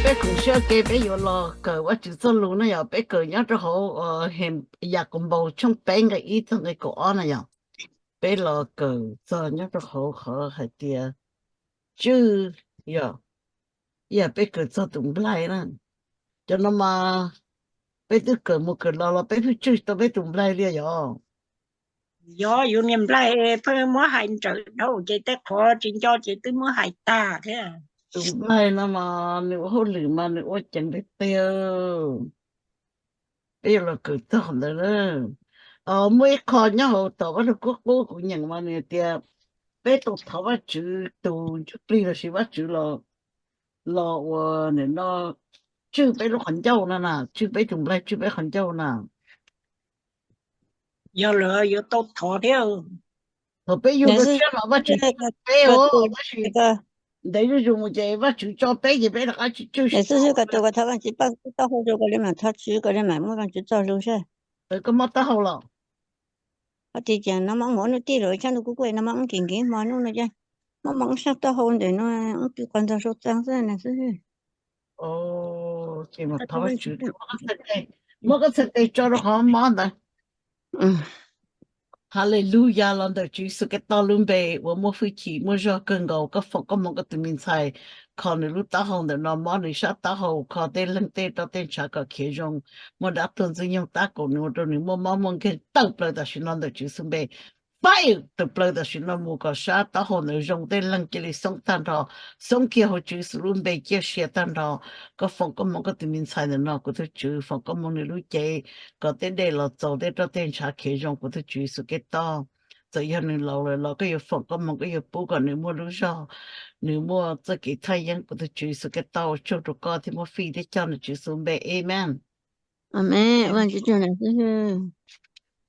Peb koom siab ua ke peb yuav los kawm Vajtswv txoj lus na yog peb kawm nyob rau hauv Yakaunpaus tshooj peb nqe ib txog nqe kaum ob na yog peb los kawm txog nyob rau hauv qhov hais tias tswj, yog, yog peb kawm txog tus nplaig na. Cov no mas peb twb kawm mus kawm los los peb pheej tswj tau peb tus nplaig li yog. Yog yus niag nplaig pheej muab hais nrawm dhau ces tej qhov tsis nco ces twb muab hais tag thiab. Tus nplaig no mas nws ua hauj lwm mas nws ua ceev tiag tiag. Peb yuav los kawm txog ntawd na. Muaj ib qho nyob hauv tom Vaj Lug Kub Qub kuv nyeem mas nws tias peb tau thov Vajtswv tus ntsuj plig lossis Vajtswv los, los ua nim no tswj peb lub qhov ncauj no na, tswj peb tus nplaig tswj peb qhov ncauj na. Yog lawm yuav tau thov thiab. Thaum peb yug dua tshiab los Vajtswv tswj peb os, tab sis ntev zuj zus mus ces Vajtswv tso peb ces peb rov qab tsis tswj xwb. Koj tus koj thov Vajtswv pab taub hau rau koj li mam thov Tswv koj li mam muaj Vajtswv txoj lus seb. Koj mob taub hau los? Ho tias no mas mus ua nuj tij lawm, tshaib ntuj kub kub no mas mus kev nkev hmo nub no ces mob mob sab taub hau ntawm no, mus pw qos ntxog sau txaj xwb na xwb. Ces thov Vajtswv, muab koj txhais tes tso rau qhov mob ntawd. Haleluyas, los ntawm Tswv Yexus Khetos lub npe uas muaj hwj chim muaj zog kawg nkaus, koj foom koj moo koj tus me ntxhais kho nws lub taub hau ntawm no, mob nws sab taub hau, kho tej leeg tej roj tej ntshav kom khiav zoo, muaj dab tuag ntxwg nyoog tab kaum nws ua rau nws muaj mob muaj nkeeg tawm plaws tam sim no ntawm Tswv Yexus npe. Faib tawm plaws tam sim no mus kom sab taub hau ntawd zoo, tej leeg cia li xoob tag nrho, xoob kiag hauv Tswv Yexus lub npe ciaj sia tag nrho. Koj foom koj moo koj tus me ntxhais ntawm no kuv tus Tswv, foom koj moo nws lub cev kom tej dej los txaus, tej roj tej ntshav khiav zoo kuv tus Tswv Yexus Khetos. Txawm yog nws laus lawm los koj yuav foom koj moo, koj yuav pub kom nws muaj lub zog, nws muaj txoj kev thaj yeeb kuv tus Tswv Yexus Khetos. Ua tsaug rau koj thiab muab fij thiab coj nws Tswv Yexus npe, amen. Amen. Vaj Tswv tsaug na xwb.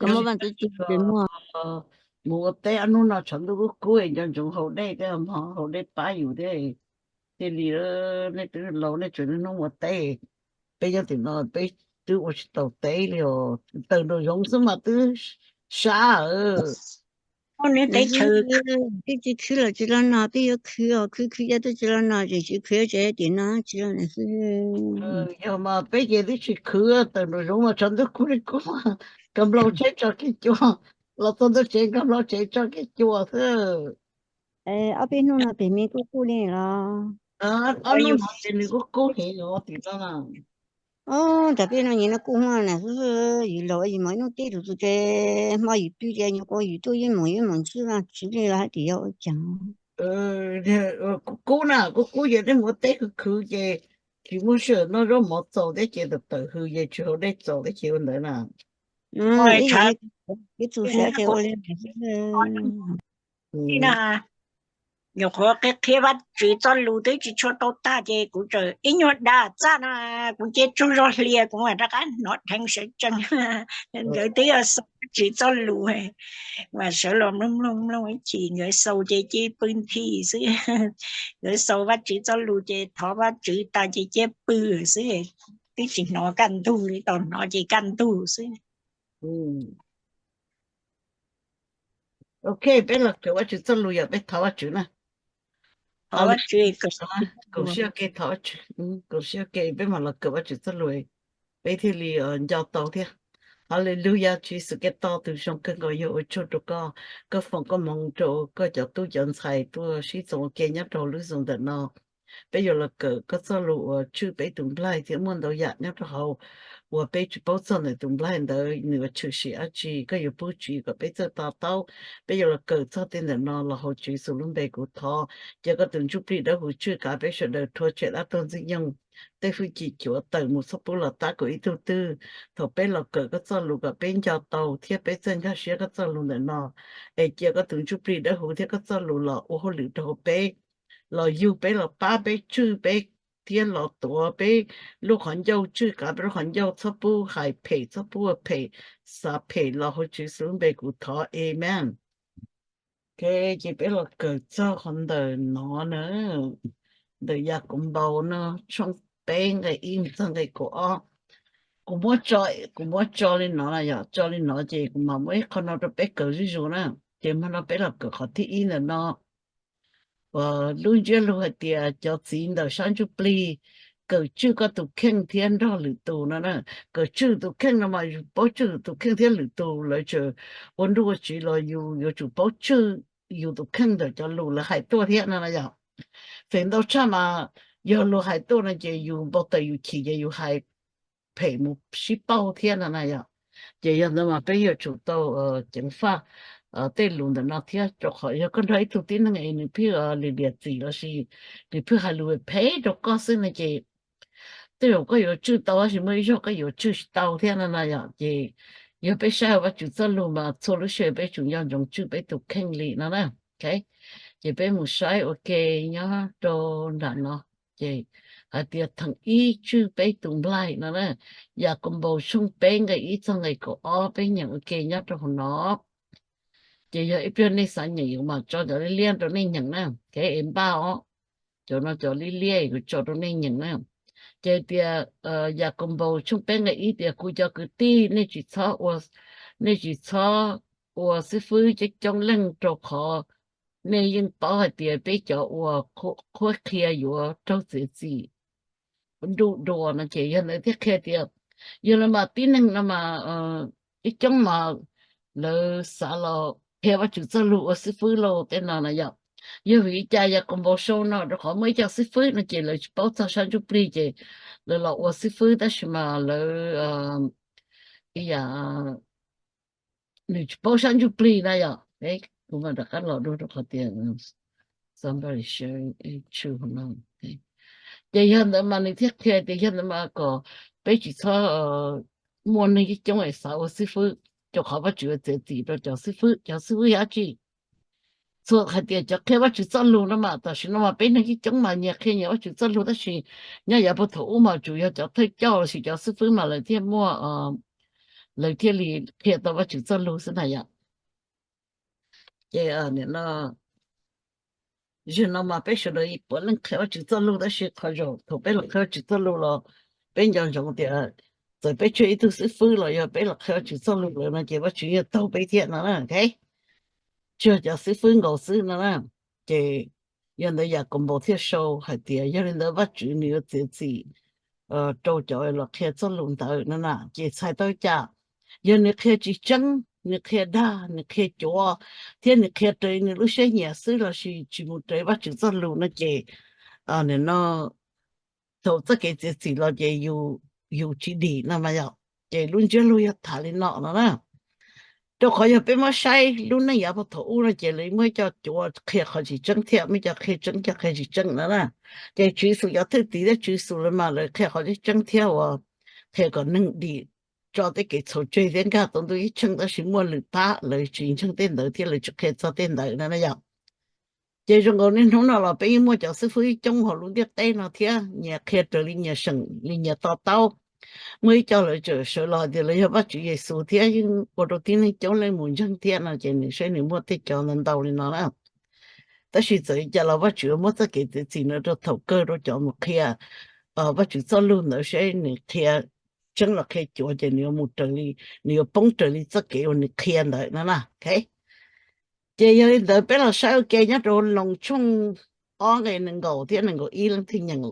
Koj muaj Vaj Tswv tsaug ces muaj. Mus ua teb ob hnub no tshav ntuj kub kub es nco ntsoov haus dej thiab, haus dej pab yus thiab. Thiaj li nej twb laus nej tseem niaj hnub ua teb, peb nyob tim no peb twb ua tsis tau teb li os. Tawm nraum zoov xwb mas twb sab. Teb chaws twb tsis khwv los tsis los no, peb yuav khwv os, khwv khwv ces twb tsis los no, tseem tsis khwv ces tim no tsis los na xwb. Yog mas peb ces twb tsis khwv, tawm nraum zoov mas tshav ntuj kub li kub, nkag nplau tsheb tso kiag cua, los txog ntua tsev nkag nplau tsev tso kiag cua xwb. Ob peb hnub no pem me kuj kub li los? Ob hnub no ces nws kuj kub heev os tim no. Ob, tas peb no nyias no kuj muaj na xwb, yus laus yus mus ib hnub teb lus tus ces hmo yus pw ces nyuam qhuav yus tuaj yeej mus yeej mus ntsib Vaj Tswv li los hais tias yog ua cas. Kuj kub na, kuj kub ces nej mus ua teb khwv khwv ces tsis muaj sij hawm noj zaub mov txaus thiab ces tawm tawm hws ces tsis haus dej txaus thiab ces ua ntawd na. Ib yam li tus siav ces ua li ntawd xwb. Nyuam qhuav qhia Vaj Tswv txoj lus twb tsis tshua tau tag ces kuv tseem ib nyuag dag txaj no, kuv cia tsaug zog hlias kuv mam rov qab hnov dheev sawv tsees. Nkawd twb yog xaus Vaj Tswv txoj lus, mas sawv los mloog mloog mloog ib chim nkawd xaus ces cia pw nthi xwb. Nkawd xaus Vaj Tswv txoj lus ces thov Vaj Tswv tas ces cia pw xwb, twb tsis hnov kaj ntug li, tau hnov ces kaj ntug xwb. Ok, peb los kawm Vaj Tswv txoj lus yog peb thov Vaj Tswv na. Koom siab ua ke thov Vaj Tswv, koom siab ua ke peb mam los kawm Vaj Tswv txoj lus, peb thiaj li nco tau thiab. Haleluyas, Tswv Yexus Khetos tus zoo kawg nkaus yog, ua tsaug rau koj, koj foom koj moo rau koj cov tub cov ntxhais tuaj sib txoos ua ke nyob rau lub Zoom ntawm no. Peb yuav los kawm koj txoj lus uas tshwj peb tus nplaig thiab muaj ntau yam nyob rau hauv uas peb tsis paub txog ntawm tus nplaig ntawd nws yuav tshwm sim dab tsi, koj yuav pub tswv kom peb txawj to taub. Peb yuav los kawm txog tej ntawm no los hauv Tswv Yexus lub npe kuv thov. Cia koj tus Ntsuj Plig Dawb Huv tswj kav peb sawv daws, rhuav tshem dab tuag ntxwg nyoog, tej hwj chim cuav tawm mus txhob pub los tab kaum ib tug twg. Thaum peb los kawm koj txoj lus kom peb nco tau thiab peb txawj nkag siab koj txoj lus ntawm no, es cia koj tus Ntsuj Plig Dawb Huv thiab koj txoj lus los ua hauj lwm rau hauv peb, los yug peb, los pab peb, tswj peb, thiab los tuav peb lub qhov ncauj, tswj kav peb lub qhov ncauj txhob pub hais phem, txhob pub ua phem, xav phem, los hauv Tswv Yexus lub npe kuv thov, amen. Ok, ces peb los kawm txog qhov ntawm no na, ntawm Yakaunpaus no tshooj peb nqe ib mus txog nqe kaum ob. Kuv muab tso, kuv muab tso li no, yog tso li no ces kuv mam muab ib qho no rau peb kawm zuj zus na. Ces hmo no peb los kawm qhov thib ib ntawm no. Uas lub ntsiab lus hais tias cov txiv ntawm sab ntsuj plig kawm tswj koj tus kheej thiab nrog lwm tus no na. Kawm tswj tus kheej no mas yus paub tswj tus kheej thiab lwm tus, lawv tseem ua nruj ua tsiv los yus yuav tsum paub tswj yus tus kheej ntawm cov lus lawv hais tuaj thiab no na yom. Feem ntau tshaj mas yog luag hais tuaj no ces yus npau taws yus chim ces yus hais phem mus sib pauj thiab no na yom. Ces yog ntawd mas peb yuav tsum tau ceev faj tej lus ntawm no thiab, rau qhov yog koj nrog ib tug tib neeg es nws pheej lim liam txim lossis nws pheej hais lus phem rau koj xwb no ces tej zaum koj yuav tswj tau tab sis muaj ib zaug koj yuav tswj tsis tau thiab no na yom. Ces yog peb saib Vajtswv txoj lus mas txhua lub sij hawm peb tsum nco ntsoov tswj peb tus kheej li no na. Ces peb mus saib ua ke nyob rau nram no, ces hais tias theem ib tswj peb tus nplaig no na. Yakaunpaus tshooj peb nqe ib txog nqe kaum ob peb nyeem ua ke nyob rau hauv no. Ces yog ib pliag nej xav nyeem yuav mam tso cov liab liab rau nej nyeem na, kev es npaj os. Cov no cov liab liab kuv tso rau nej nyeem na. Ces tias Yakaunpaus tshooj peb nqe ib tias kuv cov kwv tij, nej tsis txhob ua, nej tsis txhob ua xib fwb coob coob leej rau qhov nej yeej paub hais tias peb cov uas qhuab qhia yuav raug txiav txim nruj dua no. Ces yog ntawd thiaj qhia tias yog lawv mas tib neeg no mas ib coob mas lawv xav los qhia Vajtswv txoj lus ua xib fwb lauj tej no na yom. Yog vim li cas Yakaunpaus sau no? Rau qhov muaj ib co xib fwb no ces lawv tsis paub txog sab ntsuj plig ces lawv los ua xib fwb tab sis mas lawv ib yam nws tsis paub sab ntsuj plig na yom. Kuv mam rov qab los dua rau qhov tias somebody share it too no. Ces yog ntawd mas nws thiaj qhia tias yog ntawd mas kom peb tsis txhob muaj neeg coob coob es xav ua xib fwb, rau qhov Vajtswv yuav txiav txim rau cov xib fwb. Cov xib fwb yog dab tsi? Txhua hais tias cov qhia Vajtswv txoj lus no mas tam sim no mas peb neeg coob coob mas nyias qhia nyias Vajtswv txoj lus tab sis nyob yav puag thaum ub mas tsuas yog cov thawj coj lossis cov xib fwb mas lawv thiaj muaj, lawv thiaj li qhia tau Vajtswv txoj lus xwb na yom. Ces nim no zaum no mas peb sawv daws puav leej qhia Vajtswv txoj lus tab sis qhov zaum thaum peb los qhia Vajtswv txoj lus los peb nco ntsoov tias txawm peb tswj ib tug xib fwb los yog peb los qhia Vajtswv txoj lus lawm no ces Vajtswv yeej taug peb thiab no na. Tsuas cov xib fwb nkaus xwb no na. Ces yog ntawd Yakaunpaus thiaj sau hais tias yog li ntawd Vajtswv nws yuav txiav txim rau cov los qhia txoj lus ntawd no na. Ces txhais tau cas? Yog nws qhia tsis tseeb, nws qhia dag, nws qhia cuav, thiab nws qhia raws nws lub siab nyiam xwb lossis tsis mus raws Vajtswv txoj lus no ces nim no thaum txoj kev txiav txim los ces yus tsis dim no mas yom. Ces lub ntsiab lus yog tham li no no na. Rau qhov yog peb muab saib lub neej yav puag thaum ub no ces lawv muaj ib co cuav qhia qhov tsis tseeb thiab muaj ib co qhia tseeb cov qhia tsis tseeb no na. Ces Tswv Yexus cov thwj tim thiab Tswv Yexus lawv mas lawv qhia qhov tseeb tseeb thiab uas qhia kom neeg dim tso tej kev txhaum tseg thiab nkag tau ntuj ceeb tsheej tab sis muaj lwm pab lawv tsis ntseeg tej ntawd thiab lawv tsis qhia txog tej ntawd no na yom. Ces zoo nkaus niaj hnub no los peb yeej muaj cov xib fwb coob hauv lub ntiaj teb no thiab nyias qhia raws li nyias seem li nyias to taub. Muaj ib co lawv tseem sawv los hais tias lawv yog Vajtswv Yexus thiab yeej ua rau tib neeg coob leej mus ntseeg thiab no ces nws saib nws muaj tej cov ntau ntau li no na. Tab sis txawm li cas los Vajtswv muab txoj kev txiav txim no rau thaum kawg rau cov mus qhia Vajtswv txoj lus ntawd seb nws qhia tseeb los qhia cuav ces nws yuav mus raws li, nws yuav poob raws li txoj kev uas nws qhia ntawd no na. Ces yog li ntawd peb los saib ua ke nyob rau Loos tshooj ob nqe nees nkaum thiab nees nkaum ib leej twg nyeem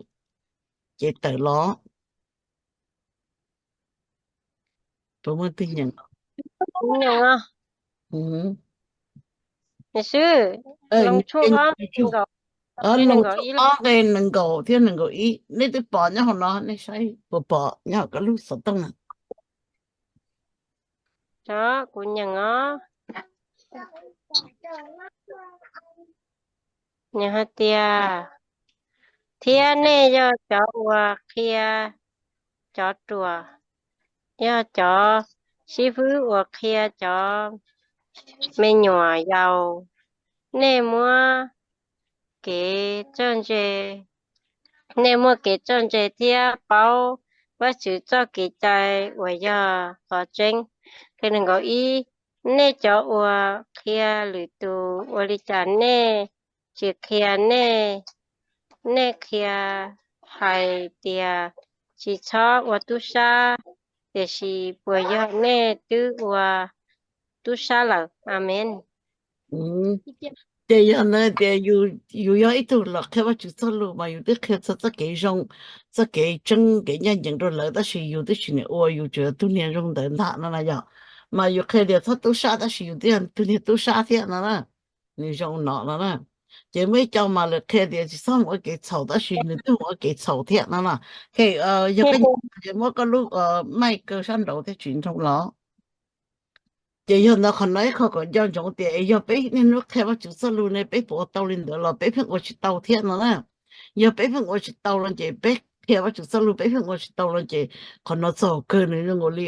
ces tawm los. Puas muaj leej twg nyeem? Kuv nyeem os. Loos tshooj ob nqe nees nkaum thiab nees nkaum ib, nej twb pom nyob hauv no, nej saib puas pom nyob hauv koj lub xov tooj na. Kuv nyeem os. Nws hais tias, thiab nej yog cov uas qhia cov ruam, yog cov xib fwb uas qhia cov me nyuam yaus, nej muaj kev txawj ntse, nej muaj kev txawj ntse thiab paub Vajtswv txoj kev cai uas yog qhov tseeb. Nqe nees nkaum ib, nej cov uas qhia lwm tus, ua li cas nej tsis qhia nej, nej qhia hais tias tsis txhob ua tub sab, tiam sis puas yog nej twb ua tub sab lawm? Amees. Ces yog ntawd tias yus yog ib tug los qhia Vajtswv txoj lus mas yus twb qhia txog txoj kev zoo, txoj kev tseeb, kev ncaj ncees rau lawv, tab sis yus twb tsis niam ua, yus tsuas yog tug niag zoo ntawd ntag no na yom. Mas yus qhia tias txhob tub sab, tab sis yus twb yog tug niag tub sab thiab no na. Nws zoo no no na. Ces muaj ib co mas lawv qhia tias tsis txhob mus ua kev txhaum, tab sis nws twb mus ua kev txhaum thiab no na. Yog koj nyiam ces muab koj lub mic kaw sab nraud thiab tsis nroo los. Ces yog ntawd qhov no ib qho kom nco ntsoov tias yog peb niaj hnub qhia Vajtswv txoj lus ne peb puas ua tau li ntawd los peb pheej ua tsis tau thiab no na. Yog peb pheej ua tsis tau los ces peb qhia Vajtswv txoj lus peb pheej ua tsis tau los ces qhov no txog kawg nws zoo nkaus li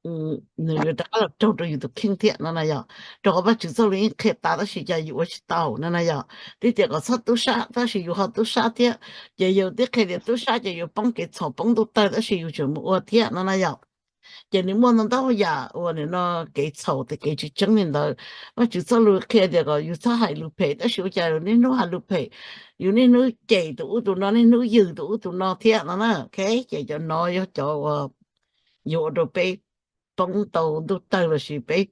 nws yuav rov qab los raug rau yus tus kheej thiab no na yom. Rau qhov Vajtswv txoj lus yeej qhia tas tab sis cas yus ua tsis tau no na yom. Twb tias kom txhob tub sab tab sis yus ho tub sab thiab. Ces yus twb qhia tias tub sab ces yus poob kev txhaum poob ntuj tawg tab sis yus tseem mus ua thiab no na yom. Ces nws muaj ntau ntau yam uas nim no kev txhaum tias kev tsis tseeb li ntawd. Vajtswv txoj lus qhia tias kom yus txhob hais lus phem tab sis ua cas yus niaj hnub hais lus phem, yus niaj hnub cem tus ub tus no, niaj hnub yws tus ub tus no thiab no na. Ces cov no yog cov uas yuav ua rau peb poob tau ntuj tawg lossis peb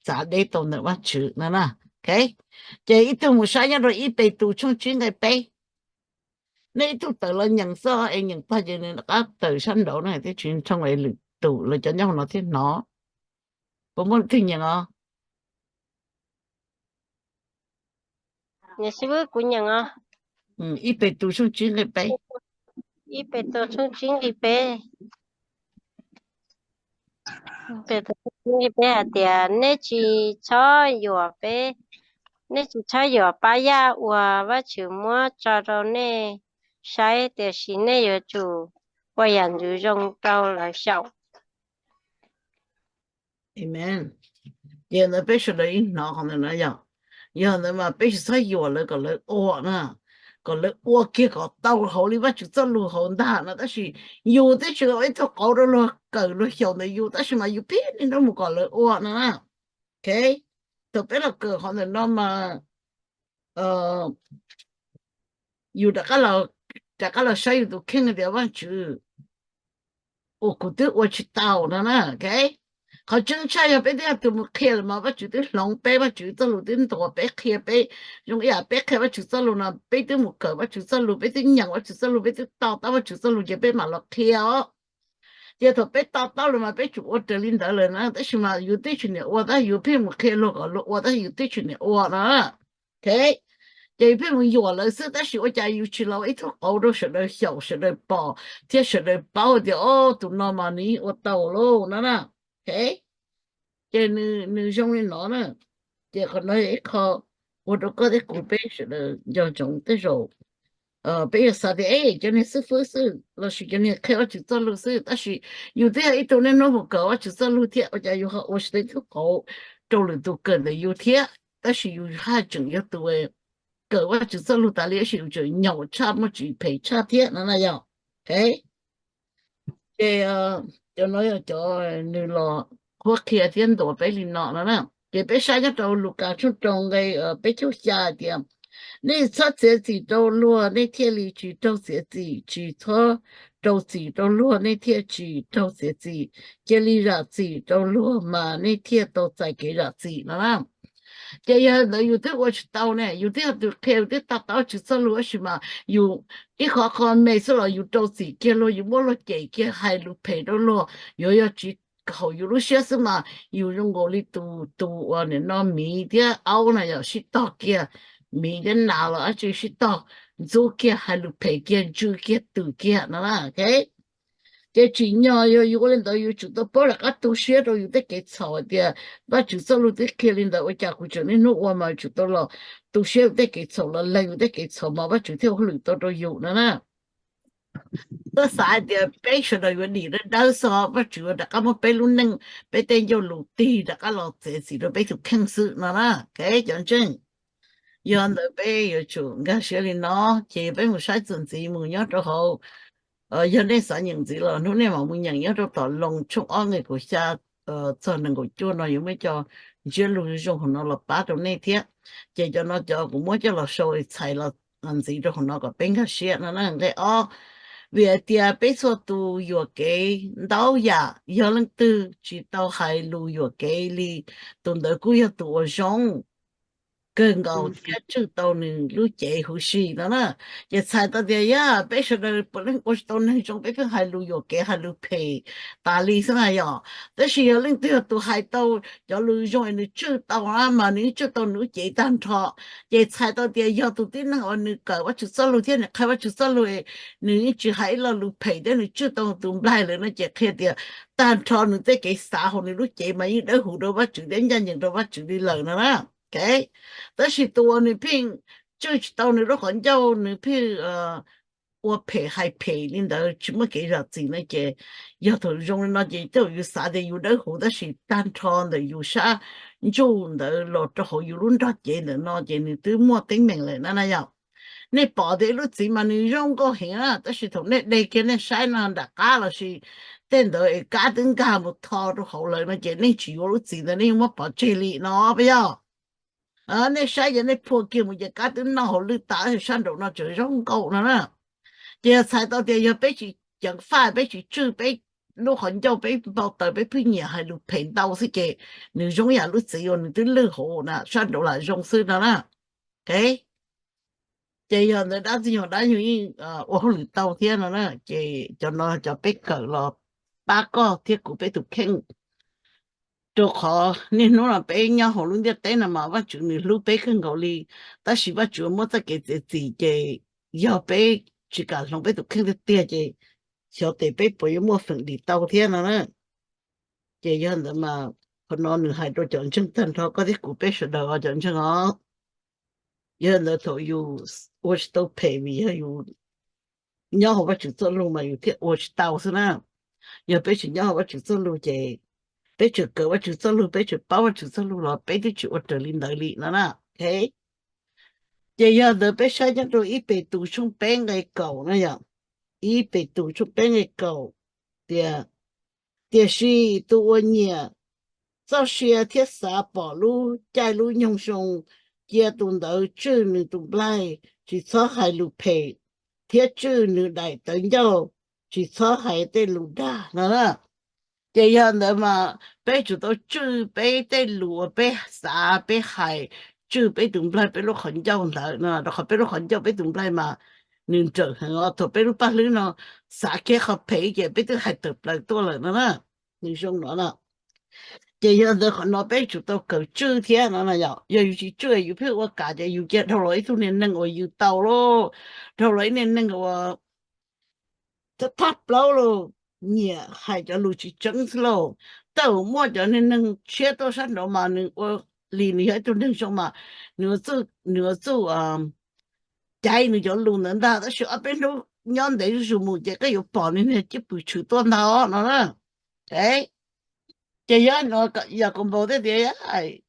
txav deb tau ntawm Vajtswv no na. Ces ib tug mus saib nyob rau ib Petus tshooj tsib nqe peb. Nej ib tug tawm los nyeem xwb es nyeem tag ces nws rov qab tawm sab nraud na thiab tsis nroo es lwm tus lawv cov nyob hauv no thiaj hnov. Puas muaj leej twg nyeem os? Niam xib fwb, kuv nyeem os. Ib Petus tshooj tsib nqe peb. Ib Petus tshooj tsib nqe peb. Ib Petus tshooj tsib nqe peb hais tias nej tsis txhob yuam peb, nej tsis txhob yuam pab yaj uas Vajtswv muab tso rau nej saib, tiam sis nej yuav tsum ua yam ntxwv zoo rau lawv xyaum. Amen. Ces ntawd peb sawv daws yeej hnov qhov ntawd no yom. Yog ntawd mas peb tsis txhob yuam lawv kom lawv ua na, kom lawv ua kiag kom tau hauv li Vajtswv txoj lus hauv ntag no tab sis yus twb tsis ua ib tug qauv rau luag kawm luag xyaum ntawm yus tab sis mas yus pheej niaj hnub mus kom lawv ua no na. Thaum peb los kawm qhov ntawm no mas yus rov qab los saib yus tus kheej tias Vajtswv, ua kuv twb ua tsis tau no na. Qhov tseeb tshaj yog peb twb yog tus mus qhia lawm mas Vajtswv twb hloov peb, Vajtswv txoj lus twb ntuas peb qhia peb zoo ib yam peb qhia Vajtswv txoj lus no, peb twb mus kawm Vajtswv txoj lus, peb twb nyeem Vajtswv txoj lus, peb twb to taub Vajtswv txoj lus ces peb mam los qhia os. Ces thaum peb to taub lawm mas peb tsum ua raws li ntawd lawm na, tab sis mas yus twb tsis niam ua tab yus pheej mus qhia luag kom luag ua tab yus twb tsis niam ua no. Ces yus pheej mus yuam lawv xwb tab sis ua cas yus tsis los ib tug qauv rau sawv daws xyaum sawv daws pom thiab sawv daws paub tias o tus no mas nws yeej ua tau lauj no na. Ces nws zoo li no na. Ces qhov no yog ib qho ua rau koj thiab kuv peb sawv daws nco ntsoov tej zaum peb yuav xav tias e cov niag xib fwb xwb lossis cov niag qhia Vajtswv txoj lus xwb tab sis yus twb yog ib tug niaj hnub mus kawm Vajtswv txoj lus thiab ua cas yus ho ua tsis tau ib tug qauv rau lwm tus kawm ntawm yus thiab tab sis yus haj tseem yog tus kawm Vajtswv txoj lus tas li tab sis yus tseem nyaum tshaj muaj tsis phem tshaj thiab no na yom. Ces cov no yog cov nws los qhuab qhia thiab ntuas peb li no no na. Ces peb saib nyob rau Lukas tshooj rau nqe peb caug xya hais tias nej txhob txiav txim rau luag nej thiaj li tsis raug txiav txim, tsis txhob rau txim rau luag nej thiaj tsis raug txiav txim. Cia li zam txim rau luag mas nej thiaj tau txais kev zam txim no na. Ces yog ntawd yus twb ua tsis tau ne, yus twb yog tus qhia, yus twb to taub Vajtswv txoj lus tab sis mas yus ib qho qho me xwb los yus rau txim kiag luag, yus muab luag cem kiag hais lus phem rau luag, yuav yog tsis haum yus lub siab xwb mas yus zoo nkaus li tus tus uas nim no miv thiab aub na yom, sib tog kiag, miv thiab nas los dab tsi sib tog ntxub kiag hais lus phem kiag ntsws kiag twm kiag no na. Ces tsim nyog yog yus ua li ntawd yus tsum tau paub rov qab tu siab rau yus tej kev txhaum hais tias Vajtswv txoj lus twb qhia li ntawd ua cas kuv tseem niaj hnub ua mas tsum tau los tu siab yus tej kev txhaum los lees yus tej kev txhaum mas Vajtswv thiaj ua hauj lwm tau rau yus no na. Koj xav hais tias peb sawv daws yuav dim dawb dawb xwb, Vajtswv yuav rov qab muab peb lub neej, peb tej ncauj lus tig rov qab los txiav txim rau peb tus kheej xwb no na. Cov ntseeg, yog ntawd peb yuav tsum nkag siab li no. Ces peb mus saib txuas ntxiv mus nyob rau hauv, yog nej xav nyeem ntxiv los hnub nej mam mus nyeem nyob rau tom Loos tshooj ob nqe kaum xya txog nees nkaum cuaj no yuav muaj cov ntsiab lus zoo hauv no los pab rau nej thiab. Ces cov no cov kuv muab coj los sau txhais los ntxiv rau hauv no kom peb nkag siab no na. Nqe ob, vim hais tias peb txhua tus yuam kev ntau yam, yog leej twg tsis tau hais lus yuam kev li, tus ntawd kuj yog tus uas zoo. kawg nkaus thiab tswj tau nws lub cev huv si no na. Ces txhais tau tias yog peb sawv daws puav leej ua tsis tau neeg zoo, peb pheej hais lus yuam kev hais lus phem tas li xwb na yom. Tab sis yog leej twg yog tus hais tau cov lus zoo es nws tswj tau na mas nws yeej tswj tau nws lub cev tag nrho. Ces txhais tau tias yog tus tib neeg uas nws kawm Vajtswv txoj lus thiab nws qhia Vajtswv txoj lus, nws yeej tsis hais ib lo lus phem thiab nws tswj tau tus nplaig lawm no ces qhia tias tag nrho nws tej kev xav hauv nws lub cev mas yeej dawb huv rau Vajtswv thiab ncaj ncees rau Vajtswv li lawm no na. Tab sis tus uas nws pheej tswj tsis tau nws lub qhov ncauj, nws pheej ua phem hais phem li ntawd tsis muaj kev zam txim no ces yog thaum zoo li no ces tej zaum yus xav tias yus dawb huv tab sis tag nrho ntawm yus sab ntsuj ntawd los rau hauv yus lub nrog cev ntawm no ces nws twb muaj teeb meem lawm na na yom. Nej pom tias ib lub txiv mas nws zoo nkauj heev na, tab sis thaum nej de kiag nej saib no nram qab lossis tej ntawd es kab twb nkag mus tho rau hauv lawm no ces nej tsis yuav lub txiv ntawd, nej yeej muab pov tseg li no puas yog? Nej saib ces nej phua kiag mus ces kab twb noj hauv lwj tas, sab nraum no tseem zoo nkauj no na. Ces yog txhais tau tias yog peb tsis ceev faj, peb tsis tswj peb lub qhov ncauj, peb npau taws, peb pheej nyiam hais lus phem ntau xwb ces nws zoo yam lub txiv uas nws twb lwj hauv na, sab nraum lam zoo xwb no na. Ces yog ntawd dab tsi yog dab yug yeej ua hauj lwm tau thiab no na. Ces cov no cov peb kawm los pab koj thiab kuv peb tus kheej. Rau qhov niaj hnub no peb nyob hauv lub ntiaj teb no mas Vajtswv nws hlub peb kawg nkaus li, tab sis Vajtswv muab txoj kev txiav txim ces yog peb tsis kam hloov peb tus kheej tiag tiag ces xyov tes peb puas yuav muaj feem dim tau thiab no na. Ces yog ntawd mas qhov no nws hais rau cov ntseeg tag nrho koj thiab kuv peb sawv daws os cov ntseeg os. Yog ntawd thaum yus ua tsis tau phem vim yog yus nyob hauv Vajtswv txoj lus mas yus thiaj ua tsis tau xwb na. Yog peb tsis nyob hauv Vajtswv txoj lus ces peb tseem kawm Vajtswv txoj lus, peb tseem paub Vajtswv txoj lus los peb twb tsis ua raws li ntawd li no na. Ces yog ntawd peb saib nyob rau ib Petus tshooj peb nqe kaum na yom. Ib Petus tshooj peb nqe kaum tias, tiam sis tus uas nyiam txoj sia thiab xav pom lub caij lub nyoog zoo, cia tus ntawd tswj nws tus nplaig tsis txhob hais lus phem, thiab tswj nws daim tawv ncauj tsis txhob hais tej lus dag no na. Ces yog ntawd mas peb tsum tau tswj peb tej lus uas peb xav peb hais, tswj peb tus nplaig peb lub qhov ncauj ntawd no, rau qhov peb lub qhov ncauj peb tus nplaig mas nws nrawm heev os. Thaum peb lub paj hlwb no xav kiag qhov phem ces peb twb hais tawm plaws tuaj lawm no na. Nws zoo no na. Ces yog ntawd qhov no peb tsum tau kawm tswj thiab no na yom. Yog yus tsis tswj yus pheej ua kam ces yus cia dhau los ib tug niag neeg uas yws tau lauj, dhau los ib niag neeg uas thaj plaub lauj, nyiam hais cov lus tsis tseeb xwb lauj. Tej zaum muaj cov niag neeg tshiab tuaj sab nraud mas nws ua li nws yog ib tug neeg zoo mas nws ua txuj, nws ua txuj caiv nws cov lus ntawd ntag, tab sis ob peb hnub nyob ntev zuj zus mus ces koj yuav pom nws niag cwj pwm tshwm tuaj ntag no na. Ces yog no yam kuv npau thiab tias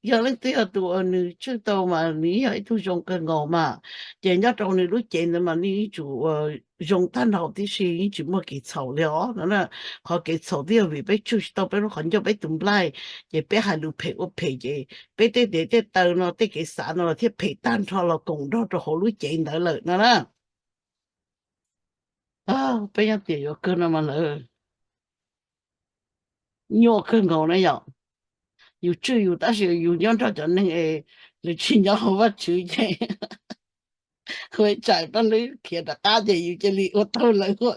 yog leej twg yog tus uas nws tswj tau mas nws yog ib tug zoo kawg nkaus mas, ces nyob rau nws lub cev ntawd mas nws yeej tsum ua zoo tag nrho tib si, yeej tsis muaj kev txhaum li os no na. Qhov kev txhaum twb yog vim peb tswj tsis tau peb lub qhov ncauj peb tus nplaig, ces peb hais lus phem ua phem ces peb tej ntev tej taw no tej kev xav no los thiaj phem tag nrho los koom nrog rau hauv lub cev ntawd lawm no na. Peb nyob tias yuav kawg no mas lawv nyuaj kawg nkaus na yom. Yus tswj yus tab sis yus nyob nrog cov neeg es lawv tsis nyob hauv Vajtswv ces hu tsaim paj hlwb khiav rov qab ces yus cia li ua tau lawv ua.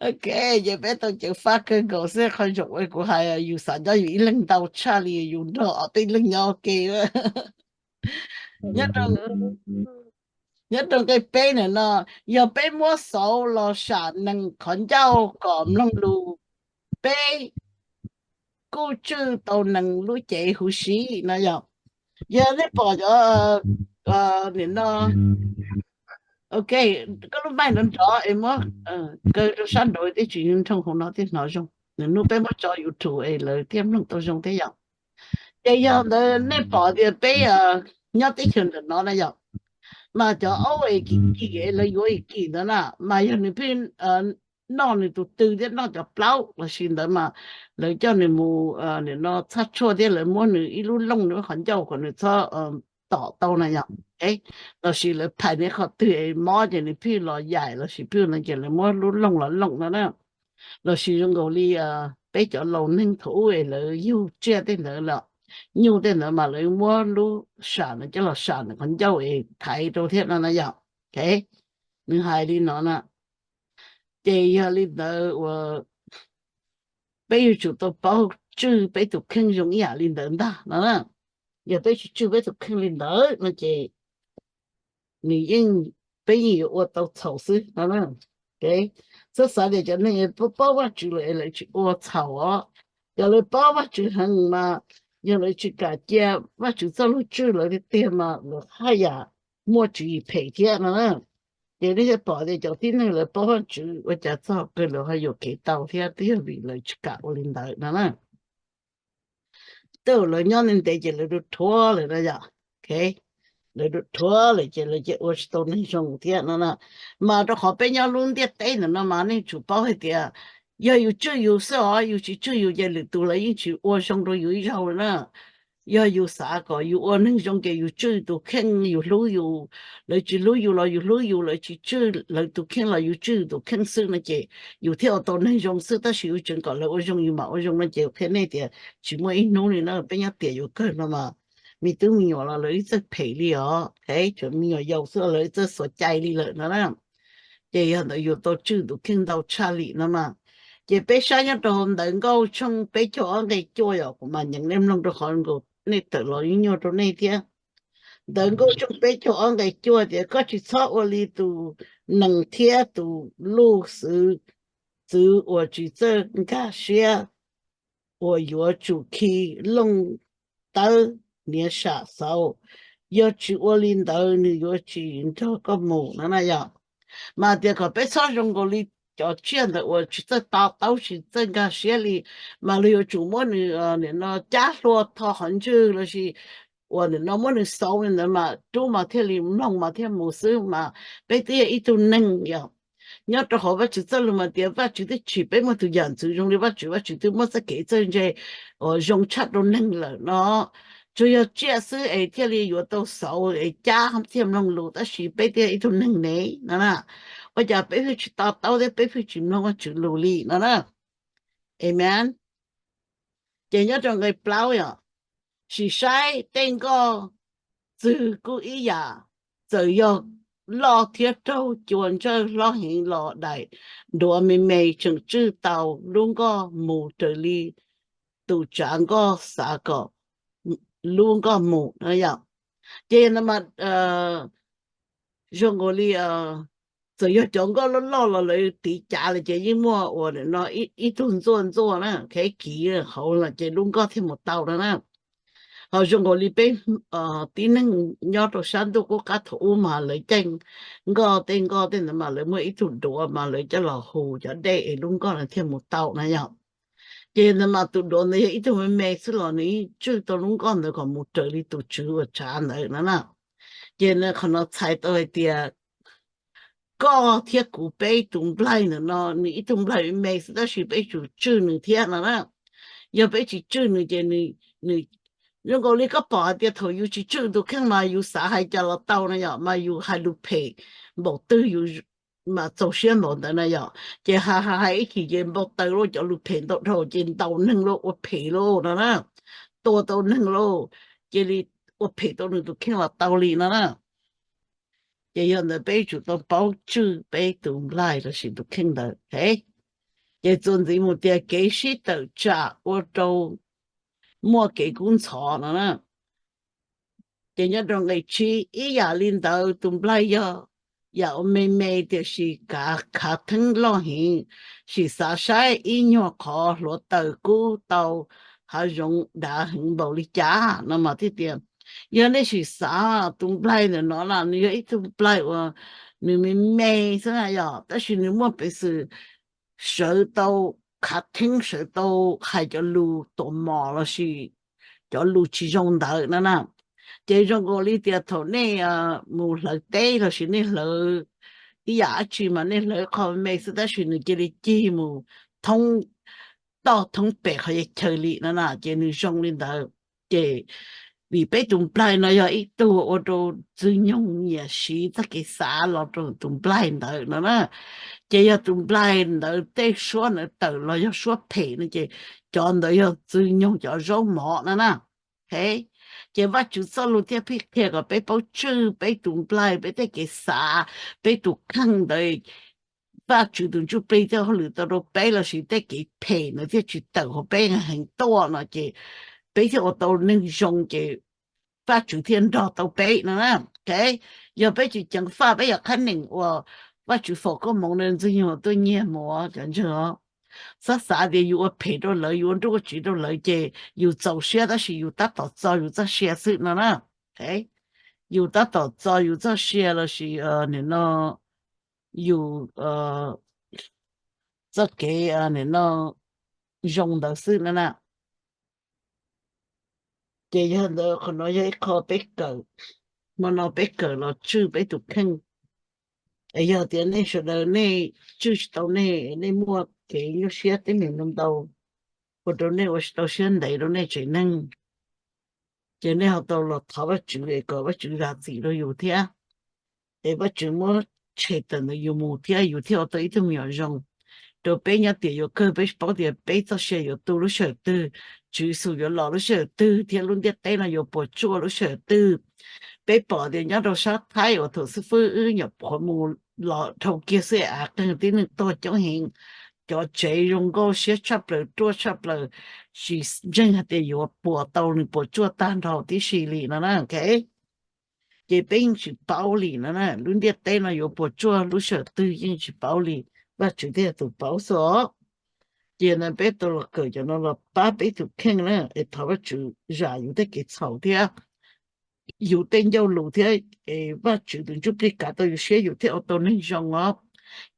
Ok, ces peb tau ceev faj kawg nkaus xwb. Qhov zoo uas kuv hais yus xav nyob yus ib leeg ntau tshaj li yus nrog ob peb leeg nyob ua ke. Nyob rau nqe peb na no, yog peb muab xauv los sam nees qhov ncauj kom mloog lus, peb kuj tswj tau nees lub cev huv si no yom. Yog nej pom cov, nim no, ok, koj lub maij nrov nrov es muab kaw rau sab nraud thiaj tsis nroo hauv no thiaj hnov zoo. Nws hnub peb muab tso YouTube es lawv thiaj mloog tau zoo thiab yom. Ces yog ntawd nej pom tias peb nyob teb chaws ntawm no na yom, mas cov aub es kim kim es lawv yuav kim kim ntawd na, mas yog nws pheej noj nws tus tw thiab noj cov plaub lossis ntawd mas lawv coj nws mus nim no txhaj tshuaj thiab lawv muab nws ib lub looj nws qhov ncauj kom nws txhob tom tau na yom. Lossis lawv phais nws qhov twg mob ces nws pheej los yaim lossis pheej no ces lawv muab lub looj los looj no na. Lossis zoo nkaus li peb cov laus neeg thaum ub es lawv yug tsiaj tej ntawd los nyuj tej ntawd mas lawv muab lub sam ntawd coj los sam ntawm qhov ncauj es thaiv rau thiab no na yom. Nws hais li no na. Ces yog li ntawd uas peb yuav tsum tau paub tswj peb tus kheej zoo ib yam li ntawd ntag no na. Yog peb tsis tswj peb tus kheej li ntawd no ces nws yeej, peb yeej yuav ua tau txhaum xwb no na. Txhob xav tias cov neeg paub Vajtswv lawm es lawv tsis ua txhaum os. Yog lawv paub Vajtswv heev mas yog lawv tsis kam cia Vajtswv txoj lus tswj lawv tiag tiag mas lawv haj yam muaj tswv yim phem thiab no na. Ces nej thiaj pom tias cov tib neeg lawv paub Vajtswv ua cas txog kawg lawv ho yuam kev tau thiab, twb yog vim lawv tsis kam ua li ntawd no na. Tej zaum lawv nyob ntev ntev ces lawv rhuav lawm no yom. Lawv rhuav lawm ces lawv cia ua tsis tau neeg zoo thiab no na. Mas rau qhov peb nyob lub ntiaj teb ntawm no mas nej tsum paub hais tias yog yus tswj yus xwb os, yus tsis tswj yus ces lwm tus lawv yeej tsis ua zoo rau yus ib zaug li na. Yog yus xav kom yus ua neeg zoo ces yus tswj tus kheej, yus hlub yus, lawv tsis hlub yus los yus hlub yus, lawv tsis tswj lawv tus kheej los yus tswj yus tus kheej xwb no ces yus thiaj ua tau neeg zoo xwb. Tab sis yus tseem kom lawv ua zoo yus mam ua zoo no ces qhia nej tias tsis muaj ib hnub li na. Peb nyob tiam yuav kawg no mas me tub me nyuam los lawv ib txawj phem li os. Tseem me nyuam yaus xwb lawv ib txawj xuav cai li lawm no na. Ces yog ntawd yus tau tswj tus kheej ntau tshaj li no mas. Ces peb saib nyob rau hauv Ntawv Nkauj tshooj peb caug ob nqe cuaj yom, kuv mam nyeem nej mloog rau qhov nkaus nej tawm los nyuaj nyuaj rau nej thiab. Ntawv Nkauj tshooj peb caug ob nqe cuaj tias, koj tsis txhob ua li tus nees thiab tus luj xwv, txwv uas tsis txawj nkag siab, uas yuav tsum khi looj tawb hniav sam xauv. Yog tsis ua li ntawd nws yuav tsis nrog koj mus no na yom. Mas tias kom peb txhob zoo nkaus li cov tsiaj ntawd uas tsis txawj to taub tsis txawj nkag siab li, mas luag yuav tsum muab nws nim no cab hlua tho qhov ntswg lossis uas nim no muab nws xauv li ntawd mas rub mas thiaj li mloog mas thiaj mus xwb. Mas peb twb yog ib tug neeg yom, nyob rau hauv Vajtswv txoj lus mas tias Vajtswv twb tsim peb muaj tus yam ntxwv zoo li Vajtswv, Vajtswv twb muab txoj kev txawj ntse uas zoo tshaj rau neeg lawm no. Tsuas yog tsiaj xwb es thiaj li yuav tau xauv es cab thiaj mloog lus, tab sis peb twb yog ib tug neeg ne no na. Ua cas peb pheej tsis to taub thiab peb pheej tsis mloog Vajtswv lus li no na. Amen. Ces nyob rau nqe plaub yom, sim saib tej nkoj txwg kuj ib yam, txawm yog loj thiab raug cua ntsawj hlob heev los daim nruav me me tseem tswj tau lub nkoj mus raws li tus tsav nkoj xav kom lub nkoj mus no yom. Ces no mas zoo nkaus li txawm yog cov nkoj loj loj los lawv tiv cav lawm ces yeej muaj uas nim no ib tug ntxuaj ntxuaj na, khev kiv hauv los ces lub nkoj thiaj mus tau no na. Ho zoo nkaus li peb tib neeg nyob rau sab ntuj qub qab thaum ub mas lawv caij nkoj, tej nkoj tej ntawd mas lawv muaj ib tug duav mas lawv coj los hu cov dej es lub nkoj no thiaj mus tau na yom. Ces ntawd mas tus duav ntawd yog ib tug me me xwb los nws yeej tswj tau lub nkoj ntawd kom mus raws li tus tswv uas tsav ntawd no na. Ces qhov no txhais tau hais tias koj thiab kuv peb tus nplaig ntawm no, nws ib tug nplaig me me xwb tab sis peb tsum tswj nws thiab no na. Yog peb tsis tswj nws ces nws, zoo nkaus li koj pom hais tias thaum yus tsis tswj tus kheej mas yus xav hais cas los tau na yom, mas yus hais lus phem npaum twg yus mas txaus siab npaum ntawd na yom. Ces hais hais hais ib chim ces npau taws lauj, cov lus phem ntau dhau ces ntaus neeg lauj, ua phem lauj no na, tua tau neeg lauj, cia li ua phem tau nws tus kheej los tau li no na. Ces yog ntawd peb tsum tau paub tswj peb tus nplaig lossis tus kheej ntawd. Ces txuas ntxiv mus tias kev sib tawm tsam ua rau muaj kev kub ntxhov no na. Ces nyob rau nqe tsib, ib yam li ntawd tus nplaig yog yam uas me me tiam sis kav khav theeb loj heev. Sim xav saib ib nyuag qhov hluav taws kub tau hav zoov dav heev npaum li cas no mas thiaj tias. Yog nej sim xav tus nplaig ntawm no na, nws yog ib tug nplaig uas nws me me xwb na yom, tab sis nws muaj peev xwm sawv tau khav theeb, sawv tau hais cov lus tuam mom lossis cov lus tsis zoo ntawd no na. Ces zoo nkaus li tias thaum nej mus hlawv teb lossis nej hlawv ib yam dab tsi mas nej hlawv qhov me xwb tab sis nws cia li cig mus thoob toj thoob pem qhov chaw li no na, ces nws zoo li ntawd. Ces vim peb tus nplaig no yog ib tug ua rau Txwg Nyoog nyiam siv txoj kev xav los rau tus nplaig ntawd no na. Ces yog tus nplaig ntawd tej suab ntawd tawm los yog suab phem no ces cov ntawd yog Txwg Nyoog cov zaub mov no na. Ces Vajtswv txoj lus thiaj pheej qhia kom peb paub tswj peb tus nplaig, peb tej kev xav, peb tus kheej ntawd. Vajtswv tus Ntsuj Plig thiaj hauj lwm tau rau peb lossis tej kev phem ntawd thiaj tsis tawm hauv peb heev tuaj no ces peb thiaj ua tau neeg zoo ces Vajtswv thiaj nrog tau peb no na. Yog peb tsis ceev faj peb yog qhab neem uas Vajtswv foom koob hmoov ntawd Ntxwg Nyoog tuaj nyiag mus cov ntseeg os. Txhob xav tias yus ua phem rau lawv, yus ua nruj ua tsiv rau lawv ces yus txaus siab tab sis yus tab tom txo yus txoj sia xwb no na. Yus tab tom txo yus txoj sia lossis nim no yus txoj kev nim no zoo ntawd xwb no na. Ces yog ntawd qhov no yog ib qho peb kawm, hmo no peb kawm los tswj peb tus kheej. Es yog tias nej sawv daws nej tswj tsis tau nej, nej muaj kev nyuaj siab teeb meem ntau ntau, ua rau nej ua tsis tau siab ntev rau nej tsev neeg, ces nej ho tau los thov Vajtswv es kom Vajtswv zam txim rau yus thiab. Es Vajtswv muab tshem tawm ntawm yus mus thiab yus thiaj ua tau ib tug me nyuam zoo. Rau peb nyob tiam yuav kawg peb tsis paub tias peb txoj sia yuav tu lub sij hawm twg, Tswv Yexus yuav los lub sij hawm twg thiab lub ntiaj teb no yuav puas tsuaj lub sij hawm twg. Peb pom tias nyob rau sab Thaib uas thaum xib fwb wb nyuam qhuav mus los dhau kiag xwb av qeeg tib neeg tuag coob heev, cov tsev zoo nkauj siab tshaj plaws ruaj tshaj plaws, tsis ntseeg hais tias yuav puas tau nws puas tsuaj tag nrho tib si li no na. Ces peb yeej tsis paub li no na, lub ntiaj teb no yuav puas tsuaj lub sij hawm twg yeej tsis paub li, Vajtswv thiaj yog tus paub xwb os. Ces no peb tau los kawm cov no los pab peb tus kheej na, es thov Vajtswv zam yus tej kev txhaum thiab yus tej ncauj lus thiab, es Vajtswv tus Ntsuj Plig kav tau yus siab yus thiaj ua tau neeg zoo os.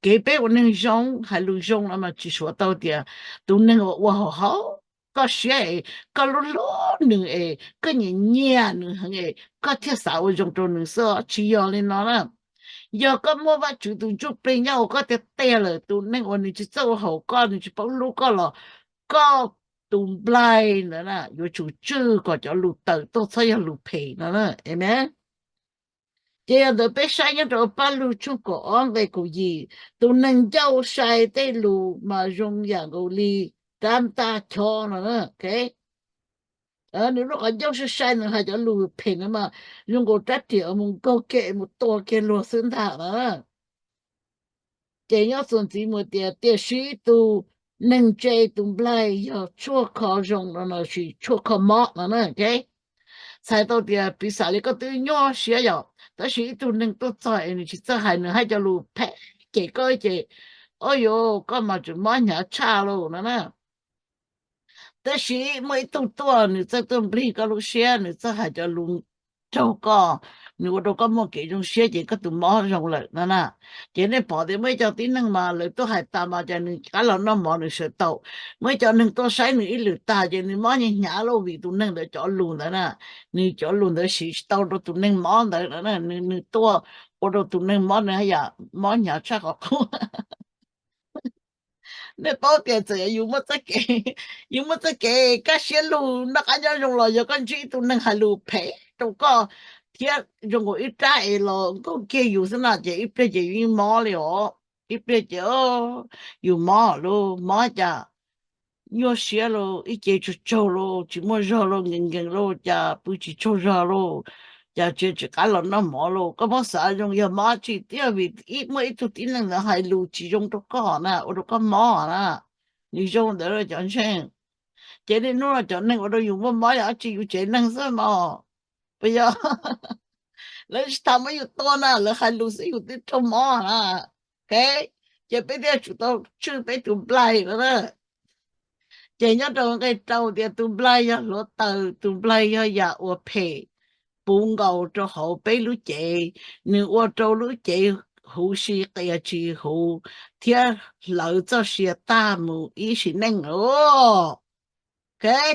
Kev peb ua neeg zoo hais lus zoo no mas tsis suav tau tias tus neeg uas ua haum haum koj siab es koj hlub hlub nws es koj nyiam nyiam nws heev es koj thiaj xav ua zoo rau nws xwb os, tsis yog li no na. Yog koj muaj Vajtswv tus Ntsuj Plig nyob ua koj tiag tiag lawm, tus neeg uas nws tsis txawj ua haum koj, nws tsis paub hlub koj los koj tus nplaig ntawd na yuav tsum tswj kom cov lus tawm tuaj txhob yog lus phem no na. Amen. Ces yog ntawd peb saib nyob rau Paj Lug tshooj kaum ob nqe kaum yim, tus neeg ncauj sai tej lus mas zoo yam nkaus li rab ntaj chob no na. Nws lub qhov ncauj sai sai, nws hais cov lus phem no mas zoo nkaus rab riam uas mus nkaug kiag mus tua kiag luag xwb ntag na. Ces nyob txuas ntxiv mus tias tiam sis tus neeg ntse tus nplaig yog tshuaj kho zoo no lossis tshuaj kho mob no na. Txhais tau tias piv xam li koj twb nyuaj siab yom, tab sis ib tug neeg tuaj txog es nws tsis txawj hais, nws hais cov lus phem ces koj ces, o yus, koj mas tseem mob hnyav tshaj lauj no na. Tab sis muaj ib tug tuaj, nws txawj tuaj nplig koj lub siab, nws txawj hais cov lus raug koj, nws ua rau koj muaj kev zoo siab ces koj tus mob zoo lawm no na. Ces nej pom tias muaj ib co tib neeg mas lawv tuaj hais tas mas ces nws rov qab los noj mov nws sawv tau. Muaj ib co neeg tuaj saib nws ib lwm tag ces nws mob hnyav hnyav lauj vim tus neeg ntawd cov lus ntawd na, nws cov lus ntawd siv tsis tau rau tus neeg mob ntawd no na, nws tuaj ua rau tus neeg mob nws haj yam mob hnyav tshaj qhov qub. Nej paub tias txawm yog yus muaj txoj kev, yus muaj txoj kev kaj siab lug noj qab nyob zoo los yog koj ntsib ib tug neeg hais lus phem rau koj thiab zoo nkaus ib rab es los nkaug kiag yus xwb na ces ib pliag ces yus yeej mob li os. Ib pliag ces yus mob lauj, mob cas nyuaj siab lauj, ib ce tsaug tsaug lauj, tsis muaj zog lauj, nkees nkees lauj, cas pw tsis tsaug zog lauj, cas tsis, tsis qab los noj mov lauj. Koj muab xav zoo yog mob tsis tiag vim muaj ib tug tib neeg ntawd hais lus tsis zoo rau koj na, ua rau koj mob na. Nws zoo ntawd cov ntseeg. Ces niaj hnub no cov neeg ua rau yus muaj mob yog dab tsi? Yus tsev neeg xwb mos. Puas yog? Lawv tsis tas muab yus tua na, lawv hais lus xwb yus twb raug mob na. Ces peb thiaj tsum tau tswj peb tus nplaig no na. Ces nyob rau nqe rau tias tus nplaig yog hluav taws, tus nplaig yog yam uas phem puv nkaus rau hauv peb lub cev, nws ua rau lub cev huv si qias tsis huv thiab hlawv txoj sia tag mus ib sim neej.